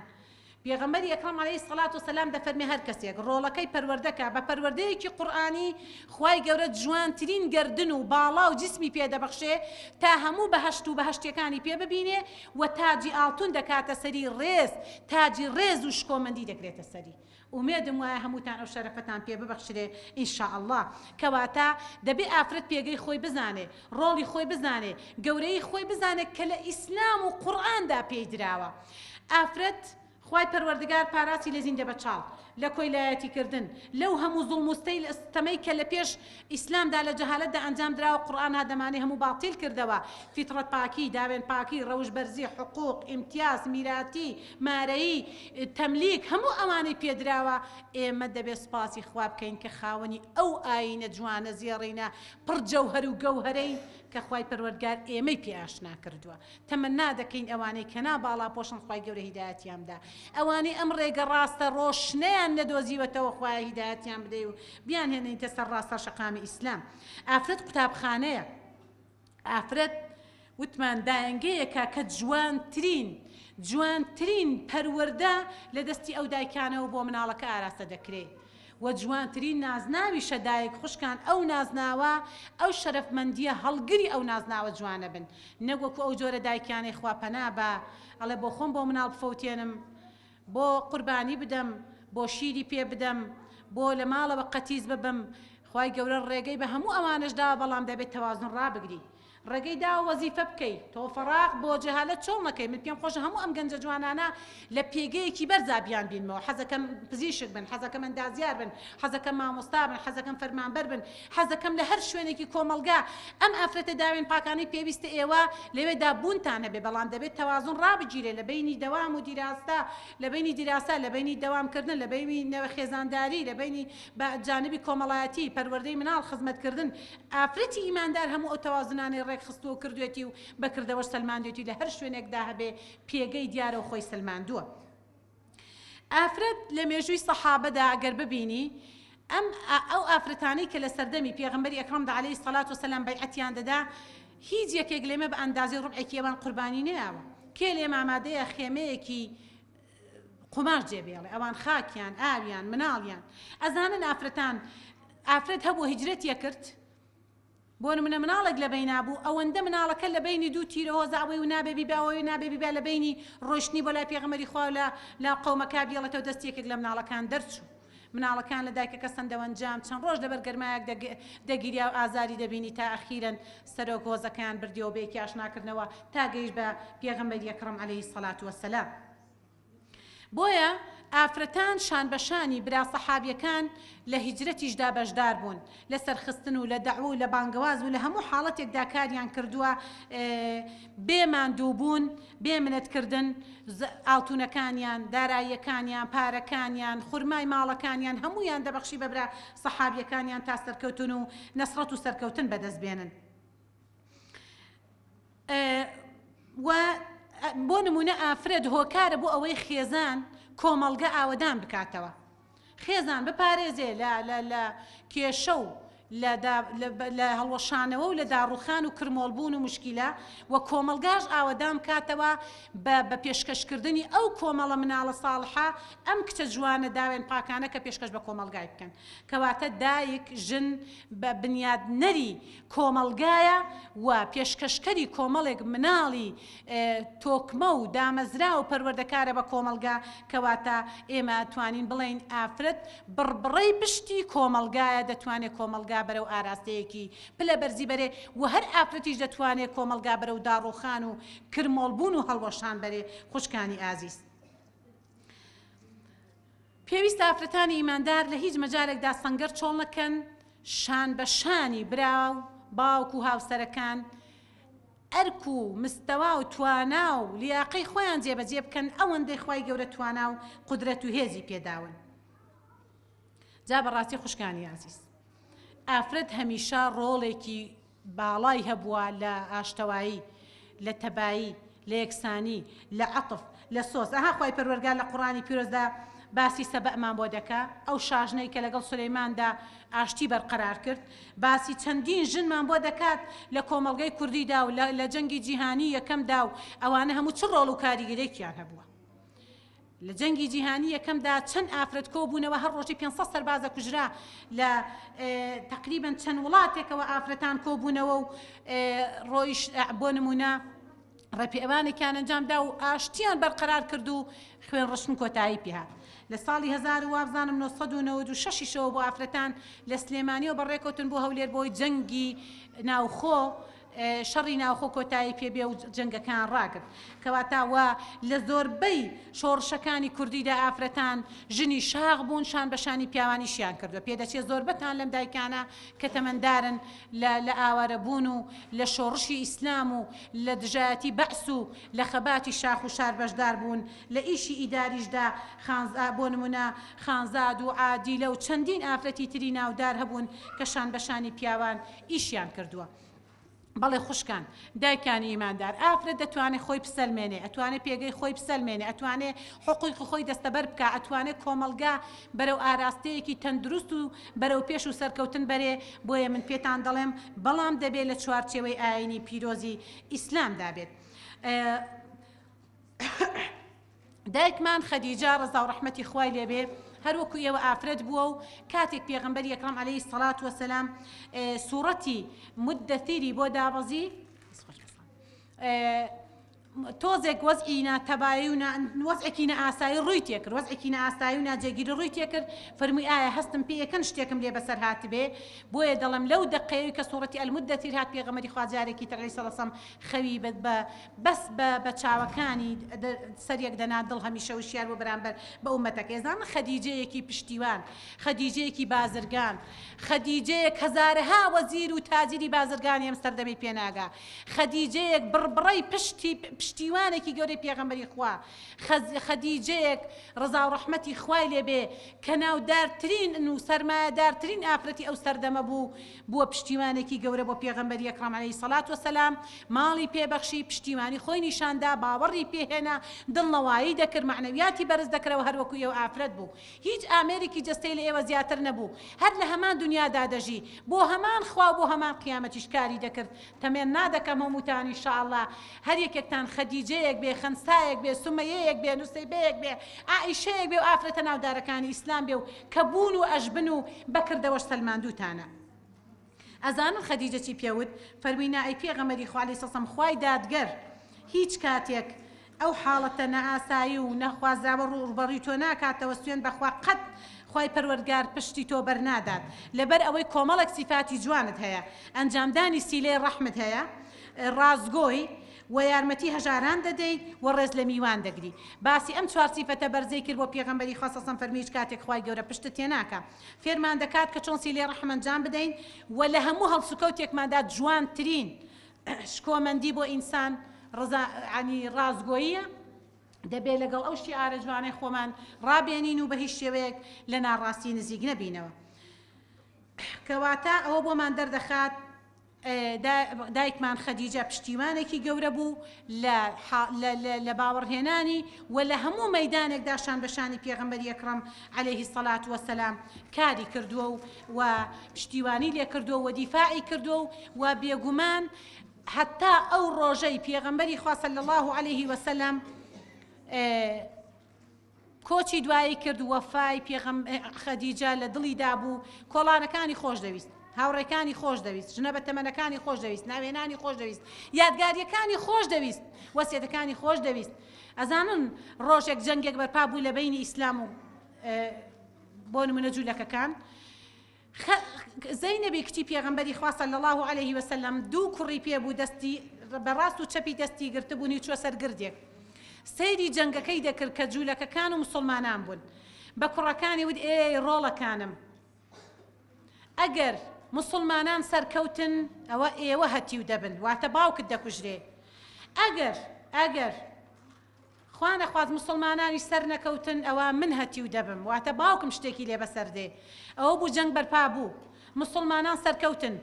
Speaker 1: پێغەمبەری ئەکرەم علیە الصلوە والسلام دەفەرمێ هەر کەسێک ڕۆڵەکەی پەروەردە کا بە پەروەردەیەکی قورئانی خوای گەورە جوانترین گەردن و باڵا و جسمی پێ دەبەخشێ تا هەموو بەهەشت و بەهەشتیەکانی پێ ببینێ و تاجی ئاڵتون دەکاتە سەری ڕێز تاجی ڕێز و شکۆمەندی دەکرێتە سەری ئومێدم وایە هەمووتان ئەو شەرەفەتان پێ ببەخشرێ ان شاء اللە کەواتە دەبێ ئافرەت پێگەی خۆی بزانێ ڕۆڵی خۆی بزانێ گەورەیی خۆی بزانێ کە لە ئیسلام و قورئاندا پێی دراوە ئافرەت خوای پەروەردگار پاراستی لە زیندەبەچاڵ، لە کۆیلایەتی کردن، لەو هەموو زوڵم و ستەمەی کە لە پێش ئیسلامدا لە جەهالەتدا ئەنجام دراوە قورئان هات دەمانەی هەموو باتیل کردەوە، فیتڕەت پاکی، داوێن پاکی، ڕەوش بەرزی، حقوق، ئیمتیاز، میراتی، مارەیی، تەملیک، هەموو ئەوانەی پێدراوە، ئێمە دەبێت سوپاسی خوا بکەین کە خاوەنی ئەو ئایینە جوانە زێڕینە پڕ جەوهەر و گەوهەرەین کە خوای پەروەردگار ئێمەی پێ ئاشنا کردووە. تەمەنا دەکەین ئەوانەی کە نا باڵاپۆشن خوای گەورە هیدایەتیان بدا ئەوانەی ئەم ڕێگە ڕاستە ڕۆشنەیان نەدۆزیوەتەوە خوایە هیدایەتیان بدەی و بیانهێنێنیتە سەر ڕاستە شەقامی ئیسلام ئافرەت قوتابخانەیە ئافرەت وتمان دایەنگەیەکە کە جوانترین جوانترین پەروەردە لە دەستی ئەو دایکانەوە بۆ مناڵەکە ئاراستە دەکرێت وە جوانترین نازناویشە دایک خوشکان ئەو نازناوە ئەو شەرەفمەندیە هەڵگری ئەو نازناوە جوانە بن نەک وەکو ئەو جۆرە دایکانەی خوا پەنا بە ئەڵێ بۆ خۆم بۆ مناڵ بفەوتێنم بۆ قوربانی بدەم بۆ شیری پێ بدەم بۆ لە ماڵەوە قەتیس ببم خوای گەورە ڕێگەی بە هەموو ئەوانەش داوە بەڵام دەبێت تەوازن ڕابگری ڕێگەی داوە وەزیفە بکەی تۆ فەراغ بۆ جەهالەت چۆڵ نەکەی من پێم خۆشە هەموو ئەم گەنجە جوانانە لە پێگەیەکی بەرزا بیان بینمەوە حەزەکەم پزیشک بن حەزەکەم ئەندازیار بن حەزەکەم مامۆستا بن حەزەکەم فەرمانبەر بن حەزەکەم لە هەر شوێنێکی کۆمەڵگا ئەم ئافرەتە داوێن پاکانەی پێویستە ئێوە لەوێدا بوونتان هەبێ بەڵام دەبێت تەوازن ڕابگیرێ لە بەینی دەوام و دیراسە لە بەینی دیراسە لە بەینی دەوامکردن لە بەینی خێزانداری لە بەینی بە جانبی کۆمەڵایەتی پەروەردەی مناڵ خزمەتکردن ئافرەتی ئیماندار هەموو ئەو تەوازنانەی ڕێکخستووە و کردوێتی و بە کردەوەش سەلماندوێتی لە هەر شوێنێکدا هەبێ پێگەی دیارە و خۆی سەلماندووە. ئافرەت لە مێژووی سەحابەدا ئەگەر ببینی ئەم ئەو ئافرەتانەی کە لە سەردەمی پێغەمبەری ئەکڕەمدا عەلەیهی سەڵات وسەلام بەیعەتیان دەدا هیچ یەکێک لێمە بە ئەندازەی ڕوبعێکی ئەوان قوربانی نەیاوە. کێ لێمە ئامادەیە خێمەیەکی قوماش جێ بێڵێ؟ ئەوان خاکیان، ئاویان، مناڵیان. ئەزانن ئافرەتان ئافرەت هەبوو هیجرەتی ئەکرد بۆ نمونە مناڵێک لە بەینا بوو ئەوەندە مناڵەکە لە بەینی دوو تیرە هۆزە ئەوەی و نابێ بیبا ئەوەی و نابێ بیبا لە بەینی ڕۆیشتنی بۆ لای پێغەمبەری خوا و لە لە قەومەکە بیڵێتەوە دەستی یەکێک لە مناڵەکان دەرچوو مناڵەکان لە دایکەکە سەندەوەنجام چەند ڕۆژ لەبەر گەرمایەک دەگیریا و ئازاری دەبینی تا ئەخیرەن سەرۆک هۆزەکەیان بردیەوە بەیەکی ئاشناکردنەوە تا گەیشت بە پێغەمبەری ئەکڕەم عەلەیهی سەڵات وەسەلام. بۆیە ئافرەتان شانبەشانی برا سەحابیەکان لە هیجرەتیشدا بەشدار بوون، لە سەرخستن و لە دەعوە و لە بانگەواز و لە هەموو حاڵەتێکدا کاریان کردووە بێ ماندووبوون، بێ منەتکردن، ئاڵتونەکانیان، داراییەکانیان، پارەکانیان، خورمای ماڵەکانیان هەموویان دەبەخشی بە برا سەحابیەکانیان تا سەرکەوتن و نەسرەت و سەرکەوتن بەدەست بێنن. و بۆ نمونە ئافرەت هۆکارە بۆ ئەوەی خێزان کۆمەڵگە ئاوەدان بکاتەوە خێزان بپارێزێ لە لە لە کێشە و لە هەڵوەشانەوە و لە داڕوخان و کرمۆڵبوون و مشکیلە و کۆمەڵگاش ئاوەدان بکاتەوە بە بە پێشکەشکردنی ئەو کۆمەڵە مناڵە ساڵحە ئەم کچە جوانە داوێن پاکانە کە پێشکەش بە کۆمەڵگای بکەن کەواتە دایک ژن بە بنیادنەری کۆمەڵگایە و پێشکەشکەری کۆمەڵێک مناڵی تۆکمە و دامەزراو و پەروەردەکارە بە کۆمەڵگا، کەواتە ئێمە ئەتوانین بڵێین ئافرەت بڕبڕەی پشتی کۆمەڵگایە دەتوانێ کۆمەڵگا بەرەو ئاراستەیەکی پلە بەرزی بەرێ و هەر ئافرەتیش دەتوانێ کۆمەڵگا بەرەو داڕوخان و کرمۆڵبوون و هەڵوەشان بەرێ خوشکانی ئازیز. پێویستە ئافرەتانی ئیماندار لە هیچ مەجالێکدا سەنگەر چۆڵ نەکەن، شان بە شانی برا و باوک و هاوسەرەکان ئەرک و مستەوا و توانا و لیاقەی خۆیان جێبەجێ بکەن ئەوەندەی خوای گەورە توانا و قودرەت و هێزی پێداون. جا بەڕاستی خوشکانی ئازیز ئافرەت هەمیشە ڕۆڵێکی باڵای هەبووە لە ئاشتەوایی، لە تەبایی، لە یەکسانی، لە عەتف، لە سۆز. ئەها خوای پەروەرگار لە قوڕئانی پیرۆزدا باسی سەبە'مان بۆ دەکا، ئەو شاژنەی کە لەگەڵ سولەیماندا ئاشتی بەرقەرار کرد. باسی چەندین ژنمان بۆ دەکات لە کۆمەڵگەی کوردیدا و لە جەنگی جیهانی یەکەمدا و ئەوانە هەموو چ ڕۆڵ و کاریگەرێکیان هەبووە. لە جەنگی جیهانی یەکەمدا چەند ئافرەت کۆبوونەوە هەر ڕۆژی 500 سەرباز دەکوژرا لە تەقریبەن چەند وڵاتێکەوە ئافرەتان کۆبوونەوە و ڕۆیش بۆ نمونە ڕێپێوانێکیان ئەنجامدا و ئاشتیان بەرقەرار کرد و خوێن ڕشتن کۆتایی پێهات لە ساڵی 1000 وابزانم 996 شەوە بۆ ئافرەتان لە سلێمانیەوە بەڕێکەوتن بۆ هەولێر بۆی جەنگی ناوخۆ شەڕی ناوخۆ کۆتایی پێ بێ و جەنگەکەیان ڕاگرت. کەواتە وە لە زۆربەی شۆڕشەکانی کوردیدا ئافرەتان ژنی شاخ بوون شان بە شانی پیاوان ئیشیان کردوە. پێدەچێ زۆربەتان لەم دایکانە کە تەمەندارن لە لە ئاوارەبوون و لە شۆڕشی ئیسلام و لە دژایەتی بەعس و لە خەباتی شاخ و شار بەشدار بوون لە ئیشی ئیداریشدا خانزا بۆ نمونە خانزاد و عادیلە و چەندین ئافرەتی تری ناودار هەبوون کە شان بە شانی پیاوان ئیشیان کردووە. بەڵێ خوشکان، دایکانی ئیماندار، ئافرەت دەتوانێ خۆی بسەلمێنێ، ئەتوانێ پێگەی خۆی بسەلمێنێ، ئەتوانێ حقوقی خۆی دەستەبەر بکا، ئەتوانێ کۆمەڵگا بەرەو ئاراستەیەکی تەندروست و بەرەو پێش و سەرکەوتن بەرێ، بۆیە من پێتان دەڵێم بەڵام دەبێ لە چوارچێوەی ئایینی پیرۆزی ئیسلامدا بێت. دایکمان خەدیجە ڕەزا و ڕەحمەتی خوای لێ بێ هەر وەکو ئێوە ئافرەت بووە و کاتێک پێغەمبەری ئەکرەم عەلەیهی سەڵات وەسەلام سوڕەتی مدەثیری بۆ دابەزی تۆزێک وەزعی ناتەبایی و وەزعێکی نائاسایی ڕووی تێکرد وەزعێکی نائاسایی و ناجێگیری ڕووی تێکرد فەرمووی ئایا هەستم پێ یەکەن شتێکم لێ بەسەر هاتبێ بۆیە دەڵێم لەو دەقەیەوی کە سوڕەتی المدثر هات پێغەمبەری خوا جارێکی تر عەلەیهی سەڵات وەسەلام خەوی بە بەس بە بە چاوەکانی سەر یەک دەنا دڵ هەمیشە وشیار بوو بەرامبەر بە ئومەتەکەی ئەزانن خەدیجەیەکی پشتیوان خەدیجەیەکی بازرگان خەدیجەیەک هەزارەها وەزیر و تاجری بازرگانی ئەم سەردەمەی پێ ناگا خەدیجەیەک بڕبڕەی پشتی. پشتیوانێکی گەورەی پێغەمبەری خوا خەدیجەیەک ڕەزا و ڕەحمەتی خوای لێ بێ کە ناودارترین و سەرمایەدارترین ئافرەتی ئەو سەردەمە بوو، بووە پشتیوانێکی گەورە بۆ پێغەمبەری ئەکڕەم عەلەیهی سەڵات وەسەلام، ماڵی پێ بەخشی، پشتیوانی خۆی نیشان دا، باوەڕی پێ هێنا، دڵنەوایی دەکرد، مەعنەویاتی بەرز دەکرەوە هەر وەکو ئێوە ئافرەت بوو. هیچ ئامێرێکی جەستەی لە ئێوە زیاتر نەبوو، هەر لە هەمان دونیادا دەژی، بۆ هەمان خوا و بۆ هەمان قیامەتیش کاری دەکرد، تەمەنا دەکەم هەمووتان ان شاء اللە هەر یەکێکتان خەدیجەیەک بێ، خەنسایەک بێ، سومەیەیەک بێ، نوسەیبەیەک بێ، عائیشەیەک بێ و ئافرەتە ناودارەکانی ئیسلام بێ و کە بوون و ئەشبن و بە کردەوەش سەلماندووتانە. ئەزانن خەدیجە چی پێ وت؟ فەرمووی نا ئەی پێغەمبەری خوا علیە سلام خوای دادگەر هیچ کاتێک ئەو حاڵەتە نائاسایی و نەخوازراوە ڕووبەڕووی تۆ ناکاتەوە سوێند بەخوا قەت خوای پەروەردگار پشتی تۆ بەرنادات لەبەر ئەوەی کۆمەڵێک سیفاتی جوانت هەیە ئەنجامدانی سیلەی ڕەحمت هەیە ڕاستگۆی و یارمەتی هەژاران دەدەیت و ڕێز لە میوان دەگری باسی ئەم چوار سیفەتە بەرزەی کرد بۆ پێغەمبەری خوا صلی فەرمی هیچ کاتێک خوای گەورە پشتت تێناکا فێرمان دەکات کە چۆن سیلەی ڕەحم ئەنجام بدەین و لە هەموو هەڵسوکەوتێکماندا جوانترین شکۆمەندی بۆ ئینسان ڕزا عنی ڕاستگۆییە، دەبێ لەگەڵ ئەو شیعارە جوانەی خۆمان ڕابێنین و بە هیچ شێوەیەک لە ناڕاستی نزیک نەبینەوە. کەواتە ئەوە بۆمان دەردەخات دایکمان خەدیجە پشتیوانێکی گەورە بوو لە باوەڕهێنانی و لە هەموو مەیدانێکدا شان بە شانی پێغەمبەری ئەکڕەم عەلەیهی سەلات وەسەلام کاری کردووە و و پشتیوانی لێکردووە و دیفاعی کردووە و و بێگومان هەتا ئەو ڕۆژەی پێغەمبەری خوا صلی اللە علیه وسلم کۆچی دوایی کرد وەفای پێغەم خەدیجە لە دڵیدا بوو کۆڵانەکانی خۆش دەویست هاوڕێکانی خۆش دەویست ژنە بە تەمەنەکانی خۆش دەویست ناوێنانی خۆش دەویست یادگاریەکانی خۆش دەویست وەسیەتەکانی خۆش دەویست ئەزانن ڕۆژێک جەنگێک بەرپا بوو لە بینی ئیسلام و بۆ نمونە جوولەکەکان زەینەبی کچی پێغەمبەری خوا صلی اللە علیه وسلم دوو کوڕی پێ بوو دەستی بە ڕاست و چەپی دەستی گرتبوونی و چووە سەر گردێک سەیری جەنگەکەی دەکرد کە جوولەکەکان و مسوڵمانان بوون بە کوڕەکانی وت ئێی ڕۆڵەکانم ئەگەر مسوڵمانان سەرکەوتن ئەوە ئێوە هەتیو دەبن واتە باوکت دەکوژرێ ئەگەر ئەگەر خوا نەخواست موسڵمانانیش سەرنەکەوتن ئەوا من هەتیو دەبم واتە باوکم شتێکی لێ بەسەر دێ ئەوە بوو جەنگ بەرپا بوو موسڵمانان سەرکەوتن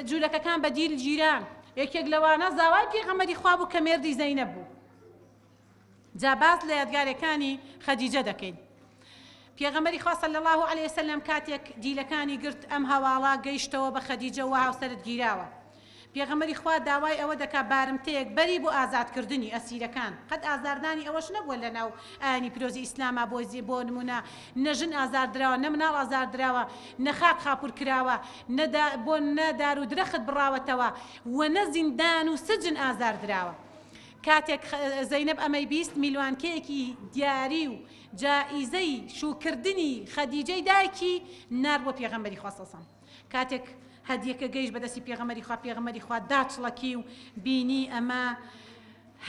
Speaker 1: جولەکەکان بە دیل گیران یەکێک لەوانە زاوای پێغەمبەری خوا بوو کە مێردی زەینەب بوو جا باس لە یادگارەکانی خەدیجە دەکەین پێغەمبەری خوا صلی اللە علیە وسلم کاتێک دیلەکانی گرت ئەم هەواڵە گەیشتەوە بە خەدیجە وا هاوسەرت گیراوە پێغەمبەری خوا داوای ئەوە دەکا بارمتەیەک بەری بۆ ئازادکردنی ئەسیرەکان قەت ئازاردانی ئەوەش نەبووە لە ناو ئایینی پیرۆزی ئیسلاما بۆ بۆ نمونە نە ژن ئازار دراوە نە مناڵ ئازار دراوە نە خاک خاپور کراوە نە بۆ نە دار و درەخت بڕاوەتەوە و نە زیندان و سجن ئازار دراوە کاتێک زەینەب ئەمەی بیست میلوانکەیەکی دیاری و جائیزەی شووکردنی خەدیجەی دایکی نارد بۆ پێغەمبەری خوا صلی اللە علیە وسلم. کاتێک هەدیەکە گەیشت بە دەستی پێغەمبەری خوا، پێغەمبەری خوا داچڵەکی و بینی ئەمە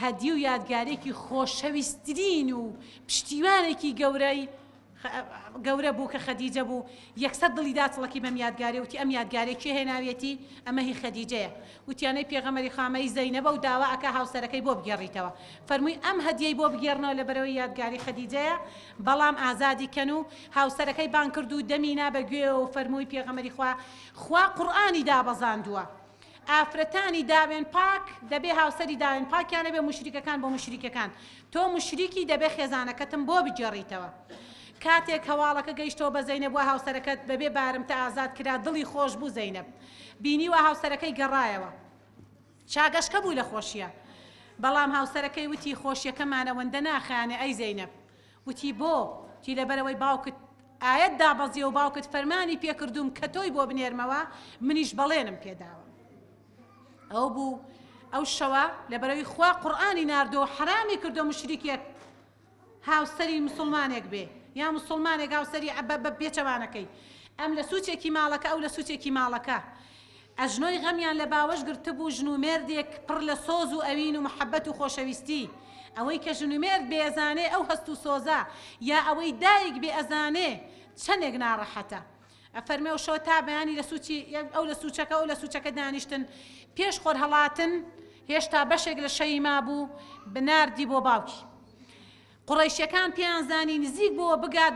Speaker 1: هەدیە و یادگارێکی خۆشەویسترین و پشتیوانێکی گەورەی گەورە بوو کە خەدیجە بوو، یەکسەر دڵی داچڵەکی بەم یادگارەی وتی ئەم یادگارەی کێ هێناویەتی؟ ئەمە هی خەدیجەیە. وتیان ئەی پێغەمبەری خوا ئەمە هی زەینەبە و داوا ئەکا هاوسەرەکەی بۆ بگێڕیتەوە. فەرمووی ئەم هەدیەی بۆ بگێڕنەوە لەبەرئەوەی یادگاری خەدیجەیە بەڵام ئازادی کەن و هاوسەرەکەی بانگ کرد و دەمی نا بە گوێیەوە و فەرمووی پێغەمبەری خوا خوا قورئانی دابەزاندووە ئافرەتانی داوێن پاک دەبێ هاوسەری داوێن پاکیان هەبێ موشریکەکان بۆ موشریکەکان تۆ موشریکی دەبێ خێزانەکەتم بۆ بگێڕیتەوە کاتێک هەواڵەکە گەیشتەوە بە زەینەب وا هاوسەرەکەت بەبێ بارمتە ئازاد کرا دڵی خۆش بوو زەینەب بینی وا هاوسەرەکەی گەڕایەوە شاگەشکە بوو لە خۆشیا بەڵام هاوسەرەکەی وتی خۆشیەکەمان ئەوەندە ناخایەنێ ئەی زەینەب وتی بۆ؟ وتی لەبەرئەوەی باوکت ئایەت دابەزیە و باوکت فەرمانی پێکردووم کە تۆی بۆ بنێرمەوە منیش بەڵێنم پێداوە ئەو بوو ئەو شەوە لەبەرەوەی خوا قورئانی ناردۆ حەرامی کردو مشریکێک هاوسەری مسوڵمانێک بێ یا مسوڵمانێک هاوسەری بە بە پێچەوانەکەی ئەم لە سوچێکی ماڵەکە ئەو لە سوچێکی ماڵەکە ئەژنۆی غەمیان لە باوەش گرتبوو ژن و مێردێک پڕ لە سۆز و ئەوین و محەبەت و خۆشەویستی ئەوەی کە ژن و مێرد بێ ئەزانێ ئەو هەست و سۆزە یا ئەوەی دایک بێ ئەزانێ چەنێک ناڕەحەتە ئەفەرمێ ئەو شەوە تا بەیانی لە سوچی ئەو لە سوچەکە ئەو لە سوچەکە دانیشتن پێش خۆرهەڵاتن. هێشتا بەشێک لە شەوی مابوو ناردی بۆ باوکی. قوڕەیشەکان پێیان زانی نزیک بۆوە بگات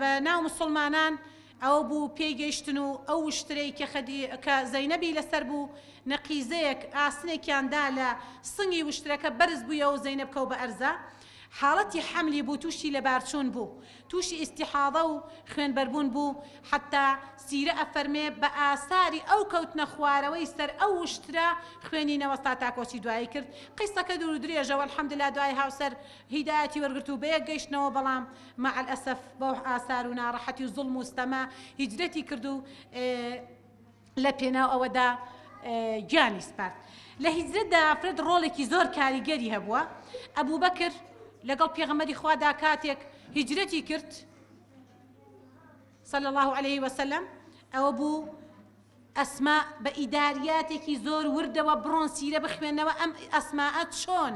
Speaker 1: بە ناو مسوڵمانان، ئەوە بوو پێی گەیشتن و ئەو وشترەی کە خەدی کە زەینەبی لەسەر بوو نەقیزەیەک ئاسنێکیان دا لە سنگی وشترەکە بەرز بوویەوە و زەینەب کەوت بە ئەرزا حاڵەتی حەملی بوو تووشی لەبارچوون بوو تووشی ئیستیحاضە و خوێنبەربوون بوو حەتتا سیرە ئەفەرمێ بە ئاساری ئەو کەوتنە خوارەوەی سەر ئەو وشترە خوێنی نەوەستا تا کۆچی دوایی کرد قیسەکە دوور و درێژە والحمدللە دوای هاوسەر هیدایەتی وەرگرت و بەیەک گەیشتنەوە بەڵام مع الاسف بەو ئاسار و ناڕەحەتی و زوڵم و ستەمە هیجرەتی کرد و لە پێناو ئەوەدا گیانی سپارد. لە هیجرەتدا ئافرەت ڕۆڵێکی زۆر کاریگەری هەبووە. ئەبوبەکر لەگەڵ پێغەمبەری خوادا کاتێک هیجرەتی کرد صلی الله علیه وسلم ئەوە بوو ئەسما بە ئیداریاتێکی زۆر وردەوە بڕۆن سیرە بخوێنەوە ئەم ئەسماء چۆن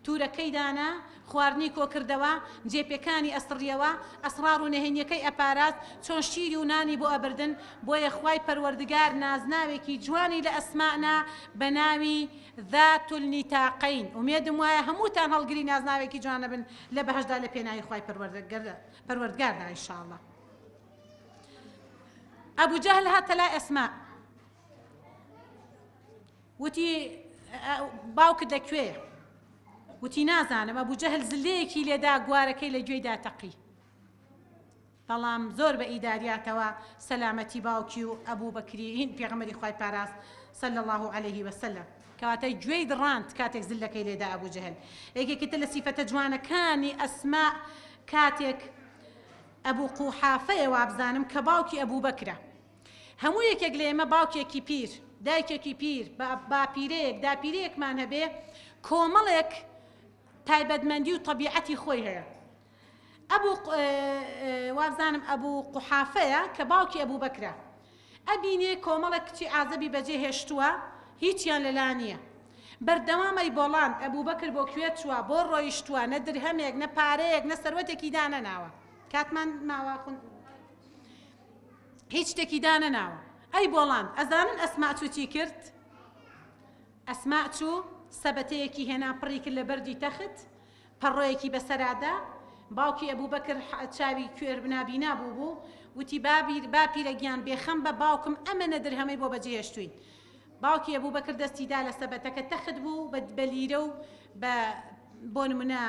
Speaker 1: تورەکەی دانا، خواردنی کۆکردەوە، جێپێکانی ئەسڕیەوە، ئەسڕاڕ و نهێنیەکەی ئەپاراست، چۆن شیری و نانی بۆ ئەبردن، بۆیە خوای پەروەردگار نازناوێکی جوانی لە ئەسماء نا بە ناوی، ذات النطاقین، ئومێدم وایە هەمووتان هەڵگری نازناوێکی جوان ئەبن لە بەهەشتدا لە پێناوی خوای پەروەردگاردا ان شاء اللە. ئەبو جەهل هاتە لای ئەسماء وتی، باوکت لە کوێیە؟ وتی، نازانم. ئەبو جەهل زللەیەکی لێدا گوارەکەی لە گوێیدا تەقی. بەڵام زۆر بە ئیداریاتەوە سەلامەتی باوکی و ئەبو بەکری هین پێغەمبەری خوای پاراست صلی اللە علیه وسلم. کەواتە گوێی دڕاند کاتێک زللەکەی لێدا ئەبو جەهل. یەکێکی تر لە سیفەتە جوانەکانی ئەسماء کاتێک ئەبو قوحافەیە وابزانم کە باوکی ئەبو بەکرە. هەموو یەکێک لە ئێمە باوکێکی پیر، دایکێکی پیر، باپیرەیەک، داپیرەیەکمان هەبێ، کۆمەڵێک تایبەتمەندی و تەبیعەتی خۆی هەیە. ئەبوو وابزانم ئەبوو قوحافەیە کە باوکی ئەبوو بەکرە. ئەبینێ کۆمەڵێک کچی عازەبی بەجێ هێشتووە، هیچیان لەلا نییە. بەردەوام ئەیبۆڵاند، ئەبوبەکر بۆ کوێ چووە، بۆ ڕۆیشتووە، نە درهەمێک، نە پارەیەک، نە سەروەتێکی دانەناوە. کاتمان ماوە؟ هیچ شتێکی دانەناوە. ئەی بۆڵاند، ئەزانن ئەسماء چوو چی کرد؟ ئەسماء چوو سەبەتەیەکی هێنا پڕی کرد لە بەردی تەخت، پەڕۆیەکی بەسەرا دا، باوکی ئەبوبەکر چاوی کوێر نابینا بووبوو، وتی، باپیرە گیان بێخەم بە، باوکم ئەمەنە درهەمەی بۆ بەجێهێشتووین. باوکی ئەبوبەکر دەستی دا لە سەبەتەکە تەخت بوو بە لیرە و بە بۆ نمونە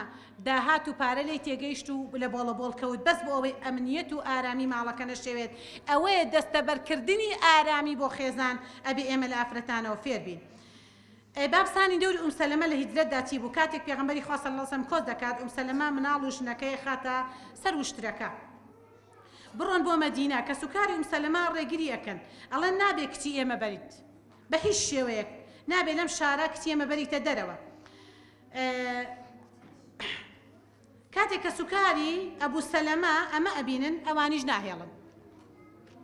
Speaker 1: داهات و پارە لێی تێگەیشت و لە بۆڵە بۆڵ کەوت بەس بۆ ئەوەی ئەمنیەت و ئارامی ماڵەکە نەشێوێت ئەوەیە دەستەبەرکردنی ئارامی بۆ خێزان ئەبێ ئێمە لە ئافرەتانەوە فێر بین. ئەی با بزانین دەوری ئوم سەلەمە لە هیجرەتدا چی بوو کاتێک پێغەمبەری خوا صلی اللە علیە وسلم کۆچ دەکات ئوم سەلەمە مناڵ و ژنەکەی ئەخاتە سەر وشترەکە بڕۆن بۆ مەدینە، کەسوکاری ئوم سەلەمە ڕێگری ئەکەن، ئەڵێن نابێ کچی ئێمە بەریت، بە هیچ شێوەیەک نابێ لەم شارە کچی ئێمە بەریتە دەرەوە. کاتێک کەسوکاری ئەبوو سەلەمە ئەمە ئەبینن ئەوانیش ناهێڵن.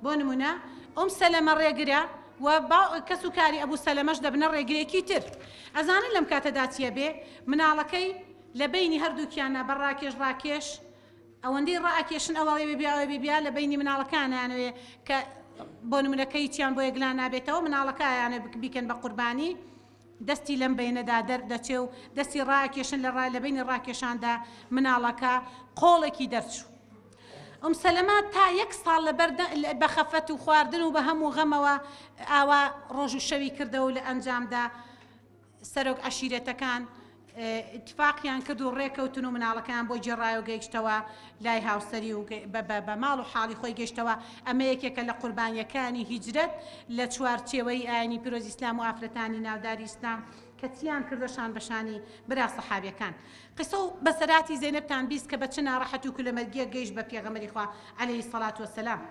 Speaker 1: بۆ نمونە ئوم سەلەمە ڕێگرە و کەسوکاری ئەبوو سەلەمەش دەبنە ڕێگرێکی تر. ئەزانن لەم کاتەدا چیە بێ مناڵەکەی لە بەینی هەردووکیانە بە ڕاکێش ڕاکێش ئەوەندەی ڕائەکێشن ئەوە ئەوێ بیا ئەوێ بیا لە بەینی مناڵەکانیانەوێ کە بۆ نمونە کە هیچیان بۆ یەکلا نابێتەوە مناڵەکایانە بیکەن بە قوربانی دەستی لەم بەینەدا دەردەچێ و دەستی ڕاکێشن لە ڕا لە بەینی ڕاکێشاندا مناڵەکە قۆڵێکی دەرچوو. ئوم سەلەمە تا یەک ساڵ لەبەر بە خەفەت و خواردن و بە هەموو غەمەوە ئاوا ڕۆژ و شەوی کردەوە و لە ئەنجامدا سەرۆک عەشیرەتەکان ئیتفاقیان کرد و ڕێکەوتن و مناڵەکەیان بۆ گێڕایەوە گەیشتەوە لای هاوسەری و بە ماڵ و حاڵی خۆی گەیشتەوە ئەمە یەکێکە لە قوربانیەکانی هیجرەت لە چوارچێوەی ئاینی پیرۆزی ئیسلام و ئافرەتانی ناوداری ئیسلام کە چیان کردە شان بە شانی برا سەحابیەکان قسە و بەسەراتی زەینەبتان 20 کە بە چ ناڕەحەت و کولەمەرگیەک گەیشت بە پێغەمبەری خوا عەلەیهی سەڵات وەسەلام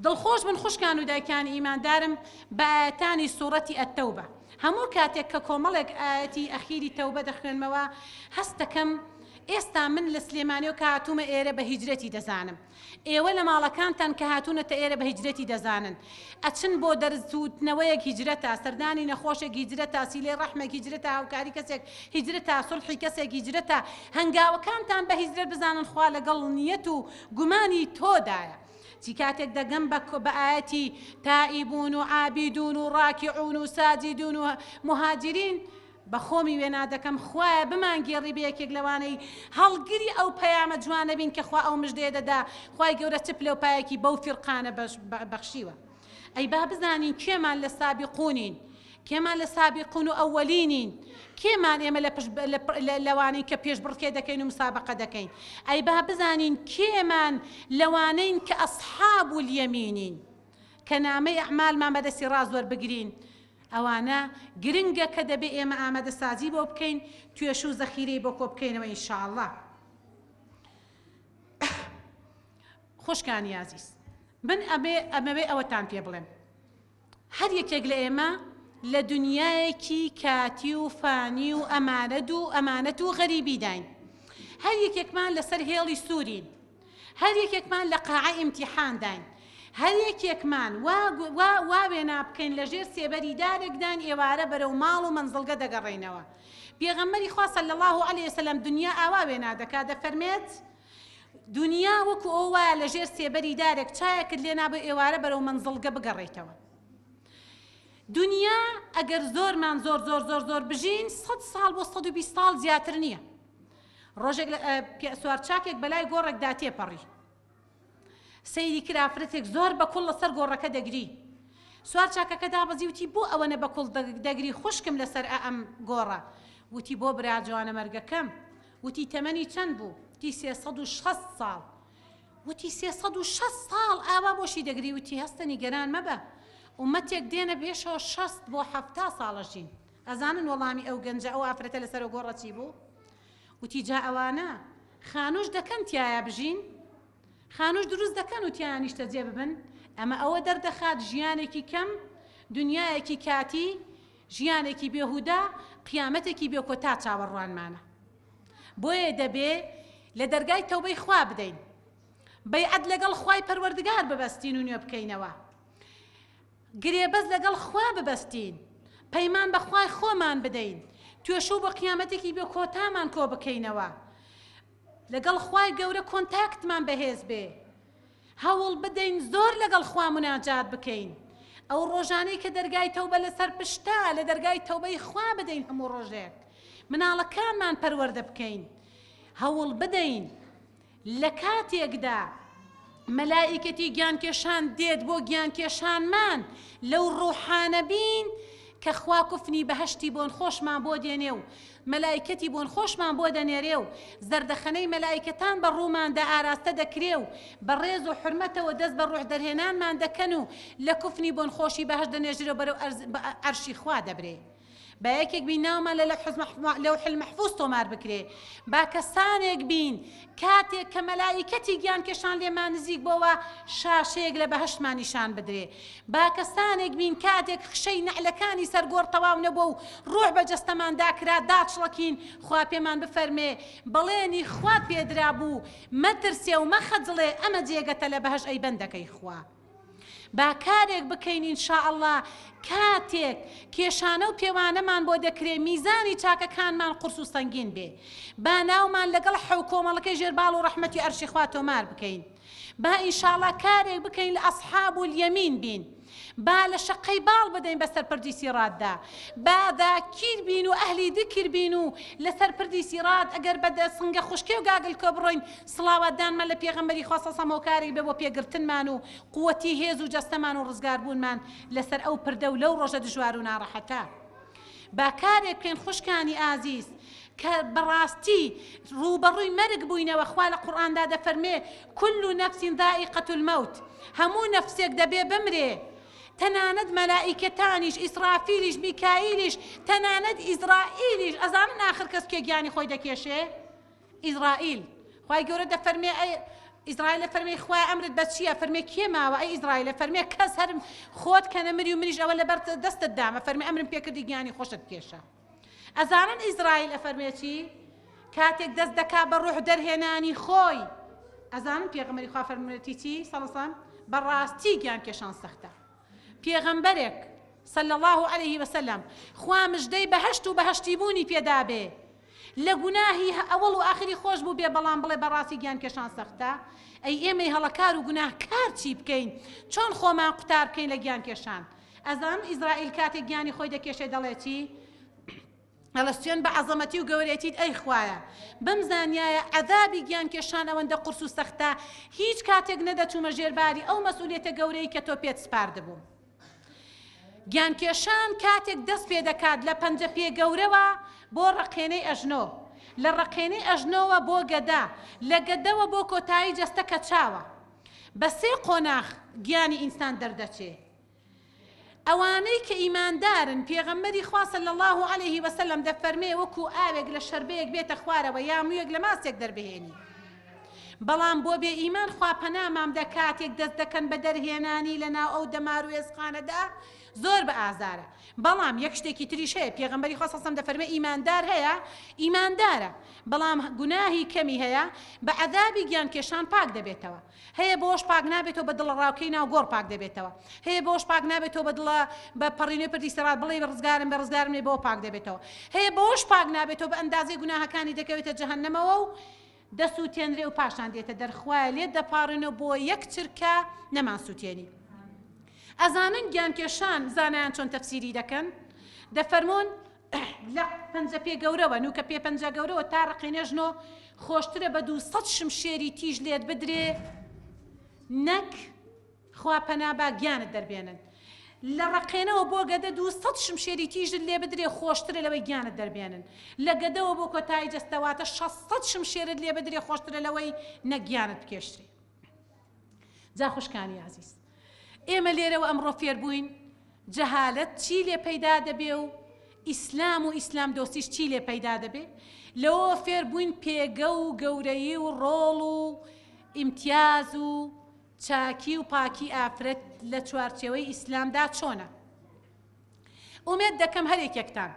Speaker 1: دڵخۆش بن خوشکان و دایکانی ئیماندارم بە ئایەتانی سوڕەتی التوبە هەموو کاتێک کە کۆمەڵێک ئایەتی ئەخیری تەوبە دەخوێنمەوە هەست دەکەم ئێستا من لە سلێمانیەوە کە هاتوومە ئێرە بە هیجرەتی دەزانم ئێوە لە ماڵەکانتان کە هاتوونەتە ئێرە بە هیجرەتی دەزانن ئەچن بۆ دەرس وتنەوەیەک هیجرەتە سەردانی نەخۆشێک هیجرەتە سیلەی ڕەحمێک هیجرەتە هاوکاری کەسێک هیجرەتە سوڵحی کەسێک هیجرەتە هەنگاوەکانتان بە هیجرەت بزانن خوا لەگەڵ نیەت و گومانی تۆدایە. چی کاتێک دەگەم بە بە ئایەتی تائیبون و عابیدون و ڕاکعون و ساجدون و مهاجرین بە خۆمی وێنا دەکەم خوایە بمانگێڕی بە یەکێک لەوانەی هەڵگری ئەو پەیامە جوانە بین کە خوا ئەو مژدەیە دەدا خوای گەورە چ پلەو پایەکی بەو فیرقانە بەخشیوە ئەی با بزانین کێمان لە سابقونین کێمان لە سابقون و ئەوەلینین کێمان ئێمە لە پشت لەوانەین کە پێشبڕکێ دەکەین و مسابقە دەکەین ئەی با بزانین کێمان لەوانەین کە ئەصحاب الیمینین کە نامەی ئەعمالمان بەدەستی ڕاست وەربگرین ئەوانە گرنگە کە دەبێ ئێمە ئامادەسازی بۆ بکەین توێش و زەخیرەی بۆ کۆ بکەینەوە ان شاء اللە. خوشکانی ئازیز من ئەمێ ئەمەوێ ئەوەتان پێ بڵێم هەر یەکێک لە ئێمە لە دنیایەکی کاتی و فانی و ئەمانەت و ئەمانەت و غەریبیداین هەر یەکێکمان لەسەر هێڵی سوورین هەر یەکێکمان لە قاعە ئیمتیحانداین، هەر یەکێکمان وا وا وا وێنا بکەین لە ژێر سێبەری دارێکداین ئێوارە بەرەو ماڵ و مەنزڵگە دەگەڕێینەوە. پێغەمبەری خوا صلی اللە علیە وسلم دنیا ئاوا وێنا دەکات دەفەرمێت، دنیا وەکو ئەوە وایە لە ژێر سێبەری دارێک چایەکت لێ نابێ ئێوارە بەرەو مەنزڵگە بگەڕێیتەوە. دنیا ئەگەر زۆرمان زۆر زۆر زۆر زۆر بژین سەد ساڵ بۆ 120 ساڵ زیاتر نییە. ڕۆژێک لە سوارچاکێک بەلای گۆڕێکدا تێپەڕی. سەیری کرد ئافرەتێک زۆر بە کوڵ لەسەر گۆڕەکە دەگری. سوارچاکەکە دابەزی وتی بۆ ئەوەنە بە کوڵ دەگری خوشکم لەسەر ئە ئەم گۆڕە؟ وتی بۆ برا جوانەمەرگەکەم. وتی تەمەنی چەند بوو؟ وتی 360 ساڵ. وتی 360 ساڵ ئاوا بۆشی دەگری؟ وتی هەستە نیگەران مەبە. ئومەتێک دێنە پێشەوە 60 بۆ 70 ساڵ ئەژین. ئەزانن وەڵامی ئەو گەنجە ئەو ئافرەتە لەسەر ئەو گۆڕە چی بوو؟ وتی جا ئەوانە خانووش دەکەن تیایا بژین؟ خانووش دروست دەکەن و تیایا نیشتەجێ ببن؟ ئەمە ئەوە دەردەخات ژیانێکی کەم، دنیایەکی کاتی، ژیانێکی بێهودە، قیامەتێکی بێ کۆتا چاوەڕوانمانە. بۆیە دەبێ لە دەرگای تەوبەی خوا بدەین. بەیعەت لەگەڵ خوای پەروەردگار ببەستین و نوێ بکەینەوە. گرێبەست لەگەڵ خوا ببەستین، پەیمان بە خوای خۆمان بدەین، توێشوو بۆ قیامەتێکی بێ کۆتامان کۆ بکەینەوە، لەگەڵ خوای گەورە کۆنتاکتمان بەهێز بێ، هەوڵ بدەین زۆر لەگەڵ خوا موناجات بکەین، ئەو ڕۆژانەی کە دەرگای تەوبە لەسەر پشتە لە دەرگای تەوبەی خوا بدەین هەموو ڕۆژێک مناڵەکانمان پەروەردە بکەین، هەوڵ بدەین. لە کاتێکدا مەلائیکەتی گیانکێشان دێت بۆ گیانکێشانمان لەو ڕوحانە بین کە خوا کوفنی بەهەشتی بۆنخۆشمان بۆ دێنێ و مەلائیکەتی بۆنخۆشمان بۆ دەنێرێ و زەردەخەنەی مەلائیکەتان بە ڕووماندا ئاراستە دەکرێ و بە ڕێز و حورمەتەوە دەست بە ڕوح دەرهێنانمان دەکەن و لە کوفنی بۆنخۆشی بەهەشت دەنێژرێ و بەرەو عەرشی خوا دەبرێ. با یەکێک بین ناومان لە لەوح المحفوظ تۆمار بکرێ، با کەسانێک بین کاتێک کە مەلائیکەتی گیانکێشان لێمان نزیک بۆوە شاشەیەک لە بەهەشتمان نیشان بدرێ، با کەسانێک بین کاتێک خشەی نەعلەکانی سەر گۆڕ تەواو نەبووە و ڕوح بە جەستەماندا کرا داچڵەکین خوا پێمان بفەرمێ بەڵێنی خوات پێدرابوو مەترسێ و مەخەجڵێ ئەمە جێگەتە لە بەهەشت ئەی بەندەکەی خوا. با کارێک بکەین ان شاء اللە کاتێک کێشانە و پێوانەمان بۆ دەکرێ میزانی چاکەکانمان قورس و سەنگین بێ با ناومان لەگەڵ حەو کۆمەڵەکەی ژێر باڵ و ڕەحمەتی عەرشی خوا تۆمار بکەین با ان شاء اللە کارێک بکەین لە اصحاب الیمین بین با لە شەقەی باڵ بدەین بەسەر پردی سیڕاتدا با ذاکیر بین و ئەهلی ذکر بین و لەسەر پردی سیڕات ئەگەر بە سنگە خوشکێ و گاگلکۆ بڕۆین سڵاوات دانمان لە پێغەمبەری خوا صلی اللە هۆکارێک بێ بۆ پێگرتنمان و قوتی هێز و جەستەمان و ڕزگاربوونمان لەسەر ئەو پردە و لەو ڕۆژە دژوار و ناڕەحەتە. با کارێک بکەین خوشکانی ئازیز کە بەڕاستی ڕووبەڕووی مەرگ بووینەوە خوا لە قورئاندا دەفەرمێ کل نفس ذائقە الموت هەموو نەفسێک دەبێ بمرێ تەنانەت مەلائیکەتانیش ئیسرافیلیش میکائیلیش تەنانەت ئیزرائیلیش ئەزانن ئاخر کەس کێ گیانی خۆی دەکێشێ ئیزرائیل، خوای گەورە دەفەرمێ، ئەی ئیزرائیل ئەفەرمێ خوایە ئەمرت بە چییە؟ فەرمێ کێ ماوە؟ ئەی ئیزرائیل ئەفەرمێ کەس هەر خۆت کە نەمری و منیش ئەوە لەبەر دەستت دام ئەفەرمێ ئەمرم پێکردی گیانی خۆشت بکێشە. ئەزانن ئیزرائیل ئەفەرمێ چی؟ کاتێک دەست دەکا بە ڕوح دەرهێنانی خۆی ئەزانن پێغەمبەری خوا فەرموویەتی چی؟ صلی الله علیه وسلم بەڕاستی گیان کێشان سەختە. پێغەمبەرێک، صلی اللە علیه وسلم، خوا مژدەی بەهەشت و بەهەشتی بوونی پێدابێ. لە گوناهی ئەوەڵ و ئاخری خۆش بووبێ بەڵام بڵێ بەڕاستی گیان کێشان سەختە، ئەی ئێمەی هەڵەکار و گوناهکار چی بکەین؟ چۆن خۆمان قوتار بکەین لە گیان کێشان؟ ئەزانن ئیزرائیل کاتێک گیانی خۆی دەکێشێ دەڵێ چی؟ ئەڵێ سوێن بە عەزەمەتی و گەورەیەتیت ئەی خوایە بمزانیایە عەزابی گیان کێشان ئەوەندە قورس و سەختە هیچ کاتێک نەدەچوومە ژێر باری ئەو مەسئولیەتە گەورەی کە تۆ پێت سپاردبووم. گیانکێشان کاتێک دەست پێ دەکات لە پەنجە پێ گەورەوە بۆ ڕەقێنەی ئەژنۆ، لە ڕەقێنەی ئەژنۆوە بۆ گەدە، لە گەدەوە بۆ کۆتایی جەستە کە چاوە. بە سێ قۆناغ گیانی ئینسان دەردەچێ. ئەوانەی کە ئیماندارن پێغەمبەری خوا صلی اللە علیه وسلم دەفەرمێ وەکو ئاوێک لە شەربەیەک بێتە خوارەوە یا مویەک لە ماستێک دەربهێنی. بەڵام بۆ بێ ئیمان خوا پەنامان بدە کاتێک دەست دەکەن بە دەرهێنانی لە ناو ئەو دەمار و ئێسقانەدا زۆر بە ئازارە بەڵام یەک شتێکی تریش هەیە پێغەمبەری خوا صلی دەفەرمێ ئیماندار هەیە ئیماندارە بەڵام گوناهی کەمی هەیە بە عەذابی گیان کێشان پاک دەبێتەوە هەیە بەوەش پاک نابێتەوە بە دڵەڕاوکێی ناو گۆڕ پاک دەبێتەوە هەیە بەوەش پاک نابێتەوە بە دڵە بە پەڕینەوەی پردی سەڕات بڵێی ڕزگارم بێ ڕزگارم لێ بەوە پاک دەبێتەوە هەیە بەوەش پاک نابێتەوە بە ئەندازەی گوناهەکانی دەکەوێتە جەهەنەمەوە و دەسوتێنرێ و پاشان دێتە دەر خوایە لێت دەپاڕێنەوە بۆ یەک چرکە نەمان سوتێنی ئەزانن گیانکێشان زانایان چۆن تەفسیری دەکەن دەفەرموون لە پەنجە پێ گەورەوە نوکە پێ پەنجە گەورەوە تا ڕقێنێژنۆ خۆشترە بە 200 شمشێری تیژ لێت بدرێ نەک خوا پەنا با گیانت دەربێنن. لە ڕەقێنەوە بۆ گەدە 200 شمشێری تیژت لێ بدرێ خۆشترە لەوەی گیانت دەربێنن. لە گەدەوە بۆ کۆتایی جەستە واتە 600 شمشێرت لێ بدرێ خۆشترە لەوەی نەک گیانت بکێشرێ. جا خوشکانی ئازیز ئێمە لێرەوە ئەمڕۆ فێربووین جەهالەت چی لێ پەیدا دەبێ و ئیسلام و ئیسلام دۆستیش چی لێ پەیدا دەبێ لەوە فێربووین پێگە و گەورەیی و ڕۆڵ و ئیمتیاز و چاکی و پاکی ئافرەت لە چوارچێوەی ئیسلامدا چۆنە؟ ئومێد دەکەم هەر یەکێکتان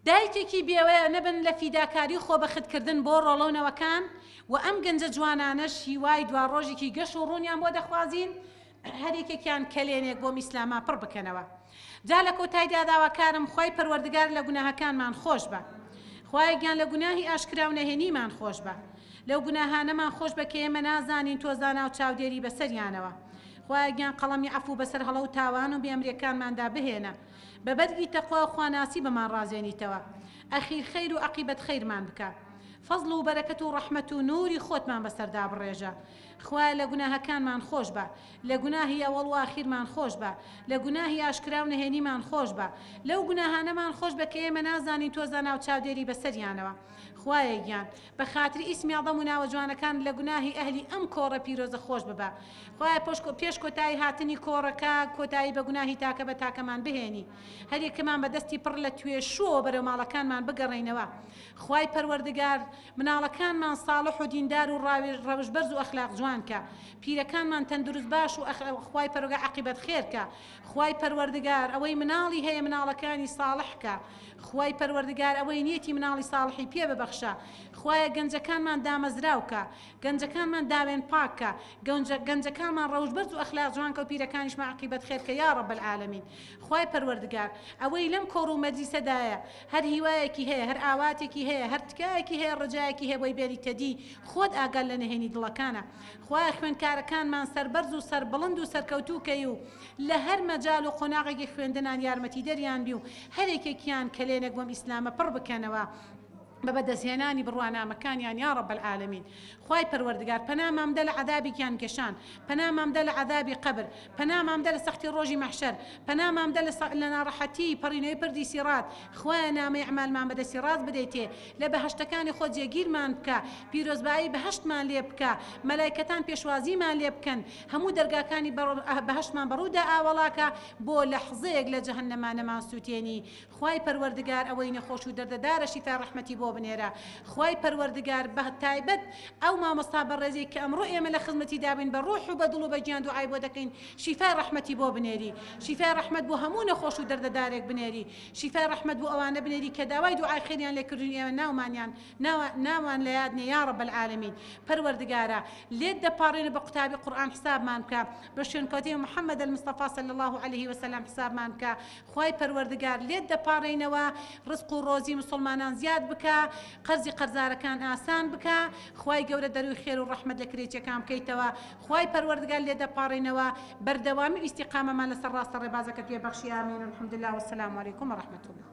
Speaker 1: دایکێکی بێوەیە نەبن لە فیداکاری و خۆبەختکردن بۆ ڕۆڵە و نەوەکان و ئەم گەنجە جوانانەش هیوای دواڕۆژێکی گەش و ڕوونیان بۆ دەخوازین هەر یەکێکیان کەلێنێک بۆم ئیسلامە پڕ بکەنەوە. جا لە کۆتایدا داواکارم خوای پەروەردگار لە گوناهەکانمان خۆش بە. خوایە گیان لە گوناهی ئاشکرا و نەهێنیمان خۆش بە. لەو گوناهانەمان خۆش بە کە ئێمە نازانین تۆ زانا و چاودێری بەسەریانەوە. خوایە گیان قەڵەمی عەفو بەسەر هەڵە و تاوان و بێئەمریەکانماندا بهێنە. بە بەرگی تەقوا و خواناسی بمان ڕازێنیتەوە. ئەخیر خەیر و عەقیبەت خەیرمان بکە. فەزڵ و بەرەکەت و ڕەحمەت و نوری خۆتمان بەسەردا بڕێژە. خوایە لە گوناهەکانمان خۆش بە. لە گوناهی ئەوەڵ و ئاخیرمان خۆش بە. لە گوناهی ئاشکرا و نهێنیمان خۆش بە. لەو گوناهانەمان خۆش بە کە ئێمە نازانین تۆ زانا و چاودێری بەسەریانەوە. خوایە گیان بە خاتری ئیسمی ئەعزەم و ناوە جوانەکانت لە گوناهی ئەهلی ئەم کۆڕە پیرۆزە خۆش ببە. خوایە پێش کۆتایی هاتنی کۆڕەکە کۆتایی بە گوناهی تاکە بە تاکەمان بهێنی. هەریەکەمان بە دەستی پڕ لە توێشووەوە بەرەو ماڵەکانمان بگەڕێینەوە. خوای پەروەردگار مناڵەکانمان ساڵح و دیندار و ڕەوشت بەرز و ئەخلاق جوان کە. پیرەکانمان تەندروست باش و خوای پەروەگار عەقیبەت خێر کە. خوای پەروەردگار ئەوەی مناڵی هەیە مناڵەکانی ساڵح کە. خوای پەروەردگار ئەوەی نیەتی مناڵی ساڵحی پێ ببەخشە. خوایە گەنجەکانمان دامەزراو کە. گەنجەکانمان داوێن پاک کە. گەنجەکانمان ڕەوشت بەرز و ئەخلاق جوان کە و پیرەکانیشمان عەقیبەت خێر کە یاڕەب العالمین. خوای پەروەردگار ئەوەی لەم کۆڕ و مەجلیسەدایە هەر هیوایەکی هەیە هەر ئاواتێکی هەیە هەر تکایەکی هەیە ڕەجایەکی هەیە بۆی بێنیتە دی خۆت ئاگات لە نهێنی دڵەکانە خوایە خوێندکارەکانمان سەربەرز و سەربڵند و سەرکەوتوو کەی و لە هەر مەجال و قۆناغێکی خوێندنان یارمەتیدەریان بی و هەرێکێکیان کەلێنێک بۆم ئیسلامە پڕ بکەنەوە بە بەدەستهێنانی بڕوانامەکانیان یا رب العالمین خوای پەروەردگار پەنامان بدە لە عەزابی گیانکێشان پەنامان بدە لە عەزابی قەبر پەنامان بدە لە سەختی ڕۆژی مەحشەر پەنامان بدە لە ناڕەحەتی پەڕینەوەی پردی سیڕات خوایە نامەی ئەعمالمان بە دەستی ڕاست بدەیتێ لە بەهەشتەکانی خۆت جێگیرمان بکە پیرۆزبایی بەهەشتمان لێ بکە مەلایکەتان پێشوازیمان لێ بکەن هەموو دەرگاکانی بەهەشتمان بەڕوودا ئاوەڵاکە بۆ لەحزەیەک لە جەهەنەما نەمانسووتێنی خوای پەروەردگار ئەوەی نەخۆش و دەردەدارە شیفای ڕەحمەتی بۆ بنێرە خوای پەروەردگار بە تایبەت ئەو مامۆستا بەڕێزەی کە ئەمڕۆ ئێمە لە خزمەتی دابین بە ڕۆح و بە دڵ و بە گیان دوعای بۆ دەکەین شیفای ڕەحمەتی بۆ بنێری شیفای ڕەحمەت بۆ هەموو نەخۆش و دەردەدارێک بنێری شیفای ڕەحمەت بۆ ئەوانە بنێری کە داوای دوعای خێریان لێ کردوین ئێمە ناومانیان ناوان لە یاد نیە یا رب العالمین پەروەردگارا لێت دەپاڕێین بە قوتابی قورئان حسابمان بکە بە شوێنکەوتەی محمد المصطفی صلی اللە علیه وسلم حسابمان بکە خوای پەروەردگار لێت دەپاڕێینەوە ڕزق و ڕۆزی موسڵمانان زیاد بکە. قەرزی قەرزارەکان ئاسان بکا خوای گەورە دەروی خێر و ڕەحمەت لە کرێچیەکان بکەیتەوە خوای پەروەردگار لێ دەپاڕێینەوە بەردەوامی و ئیستیقامەمان لەسەر ڕاستە ڕێبازەکەت پێ بەخشی آمین الحمدللە والسلام علیکم ورحمة اللە.